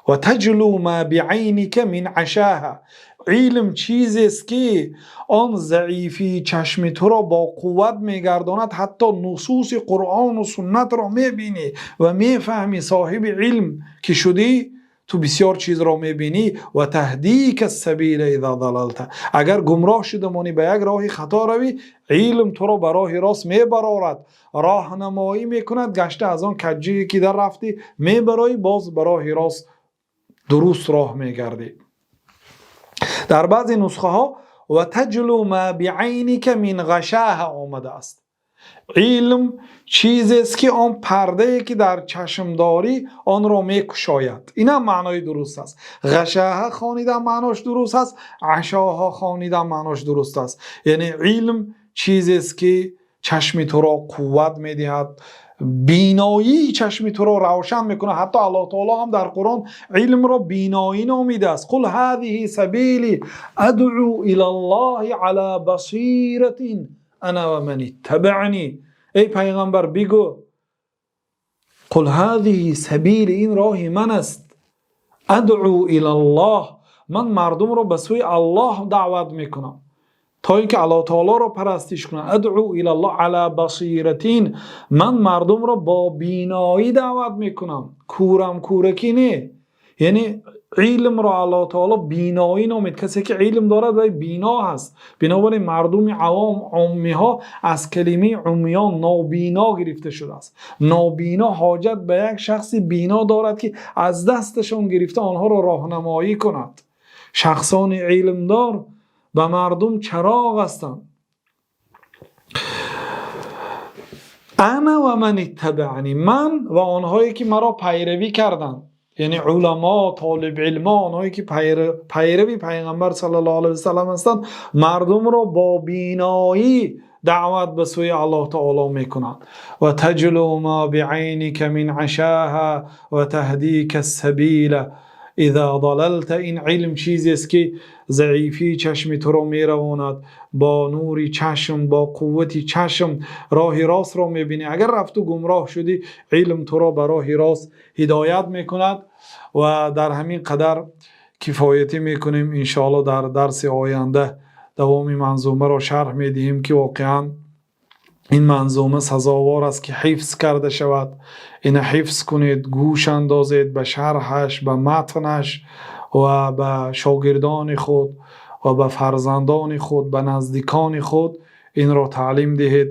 وتجلو ما بعينك من عشاها. Илм чизест ки он заифии чашми туро бо қувват мегардонад, ҳатто нусуси Қуръону суннатро мебинӣ ва мефаҳмӣ. Соҳиби илм ки шудӣ, ту бисёр чизро мебинӣ. وتهديك السبيل إذا ضللت. Агар гумроҳ шуда монӣ, ба як роҳи хато равӣ, илм туро ба роҳи рост мебарорад, роҳнамоӣ мекунад, гашта аз он каҷҷие ки дар рафтӣ мебароӣ, боз ба роҳи рост, дуруст роҳ мегардӣ. Дар баъзе нусхаҳо وتجلو ما بعينك من غشاها омадааст. Илм чизест ки он пардае ки дар чашм дорӣ, онро мекушояд. Инам маънои дуруст аст. غشاها хонидан маънош дуруст аст, عشاها хонидан маънош дуруст аст. Яъне илм чизест ки чашми туро қувват медиҳад, биноии чашми туро равшан мекунад. Ҳатто Аллоҳ таоло ҳам дар Қуръон илмро биноӣ номидааст: قل هذه سبيلي أدعو إلى الله على بصيرة أنا ومن اتبعني. Эй пайғамбар, бигӯ: قل هذه سبيلي, ин роҳи ман аст, أدعو إلى الله, ман мардумро ба сӯи Аллоҳ даъват мекунам, то ин ки Аллоҳ таолоро парастиш кунанд. أدعو إلى الله على بصيرة, ман мардумро бо биноӣ даъват мекунам, кӯрам кӯракӣ не. Яъне Илмро Аллоҳи таъоло биноӣ номид. Касе ки илм дорад, вай бино аст. Бинобар ин мардуми авом, омиҳо аз калимаи умён, нобино гирифта шудааст. Нобино ҳоҷат ба як шахси бино дорад, ки аз дасташон гирифта онҳоро роҳнамоӣ кунад. Шахсони илмдор ба мардум чароғ ҳастанд. Ана ва ман иттабаъанӣ, ман ва онҳое ки маро пайравӣ карданд, яъне уламо, толибилмҳо, онҳое ки пайрави Паёмбар саллаллоҳу алайҳи васаллам ҳастанд, мардумро бо биноӣ даъват ба сӯи Аллоҳи таъоло мекунанд. Ва таҷлӯ мо биъайника мин ъашоҳо ва таҳдика-ссабила изо залалта. Ин илм чизест ки заифии чашми туро меравонад, бо нури чашм, бо қувваи чашм роҳи ростро мебинӣ. Агар рафту гумроҳ шудӣ, илм туро ба роҳи рост ҳидоят мекунад ва дар ҳамин қадар кифоят мекунем. Иншооллоҳ дар дарси оянда давоми манзумаро шарҳ медиҳем, ки воқеан ин манзума сазовор аст ки ҳифз карда шавад. Инро ҳифз кунед, гӯш андозед ба шарҳаш, ба матнаш ва ба шогирдони худ ва ба фарзандони худ, ба наздикони худ инро таълим диҳед.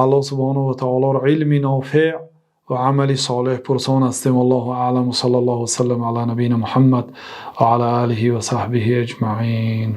Аллоҳ субҳонаҳу ва таъолоро илми нофеъ ва амали солеҳ пурсон ҳастем. Валлоҳу аълам, ва саллаллоҳу васаллама ало набийина Муҳаммад ва ало олиҳи ва саҳбиҳи аҷмаъин.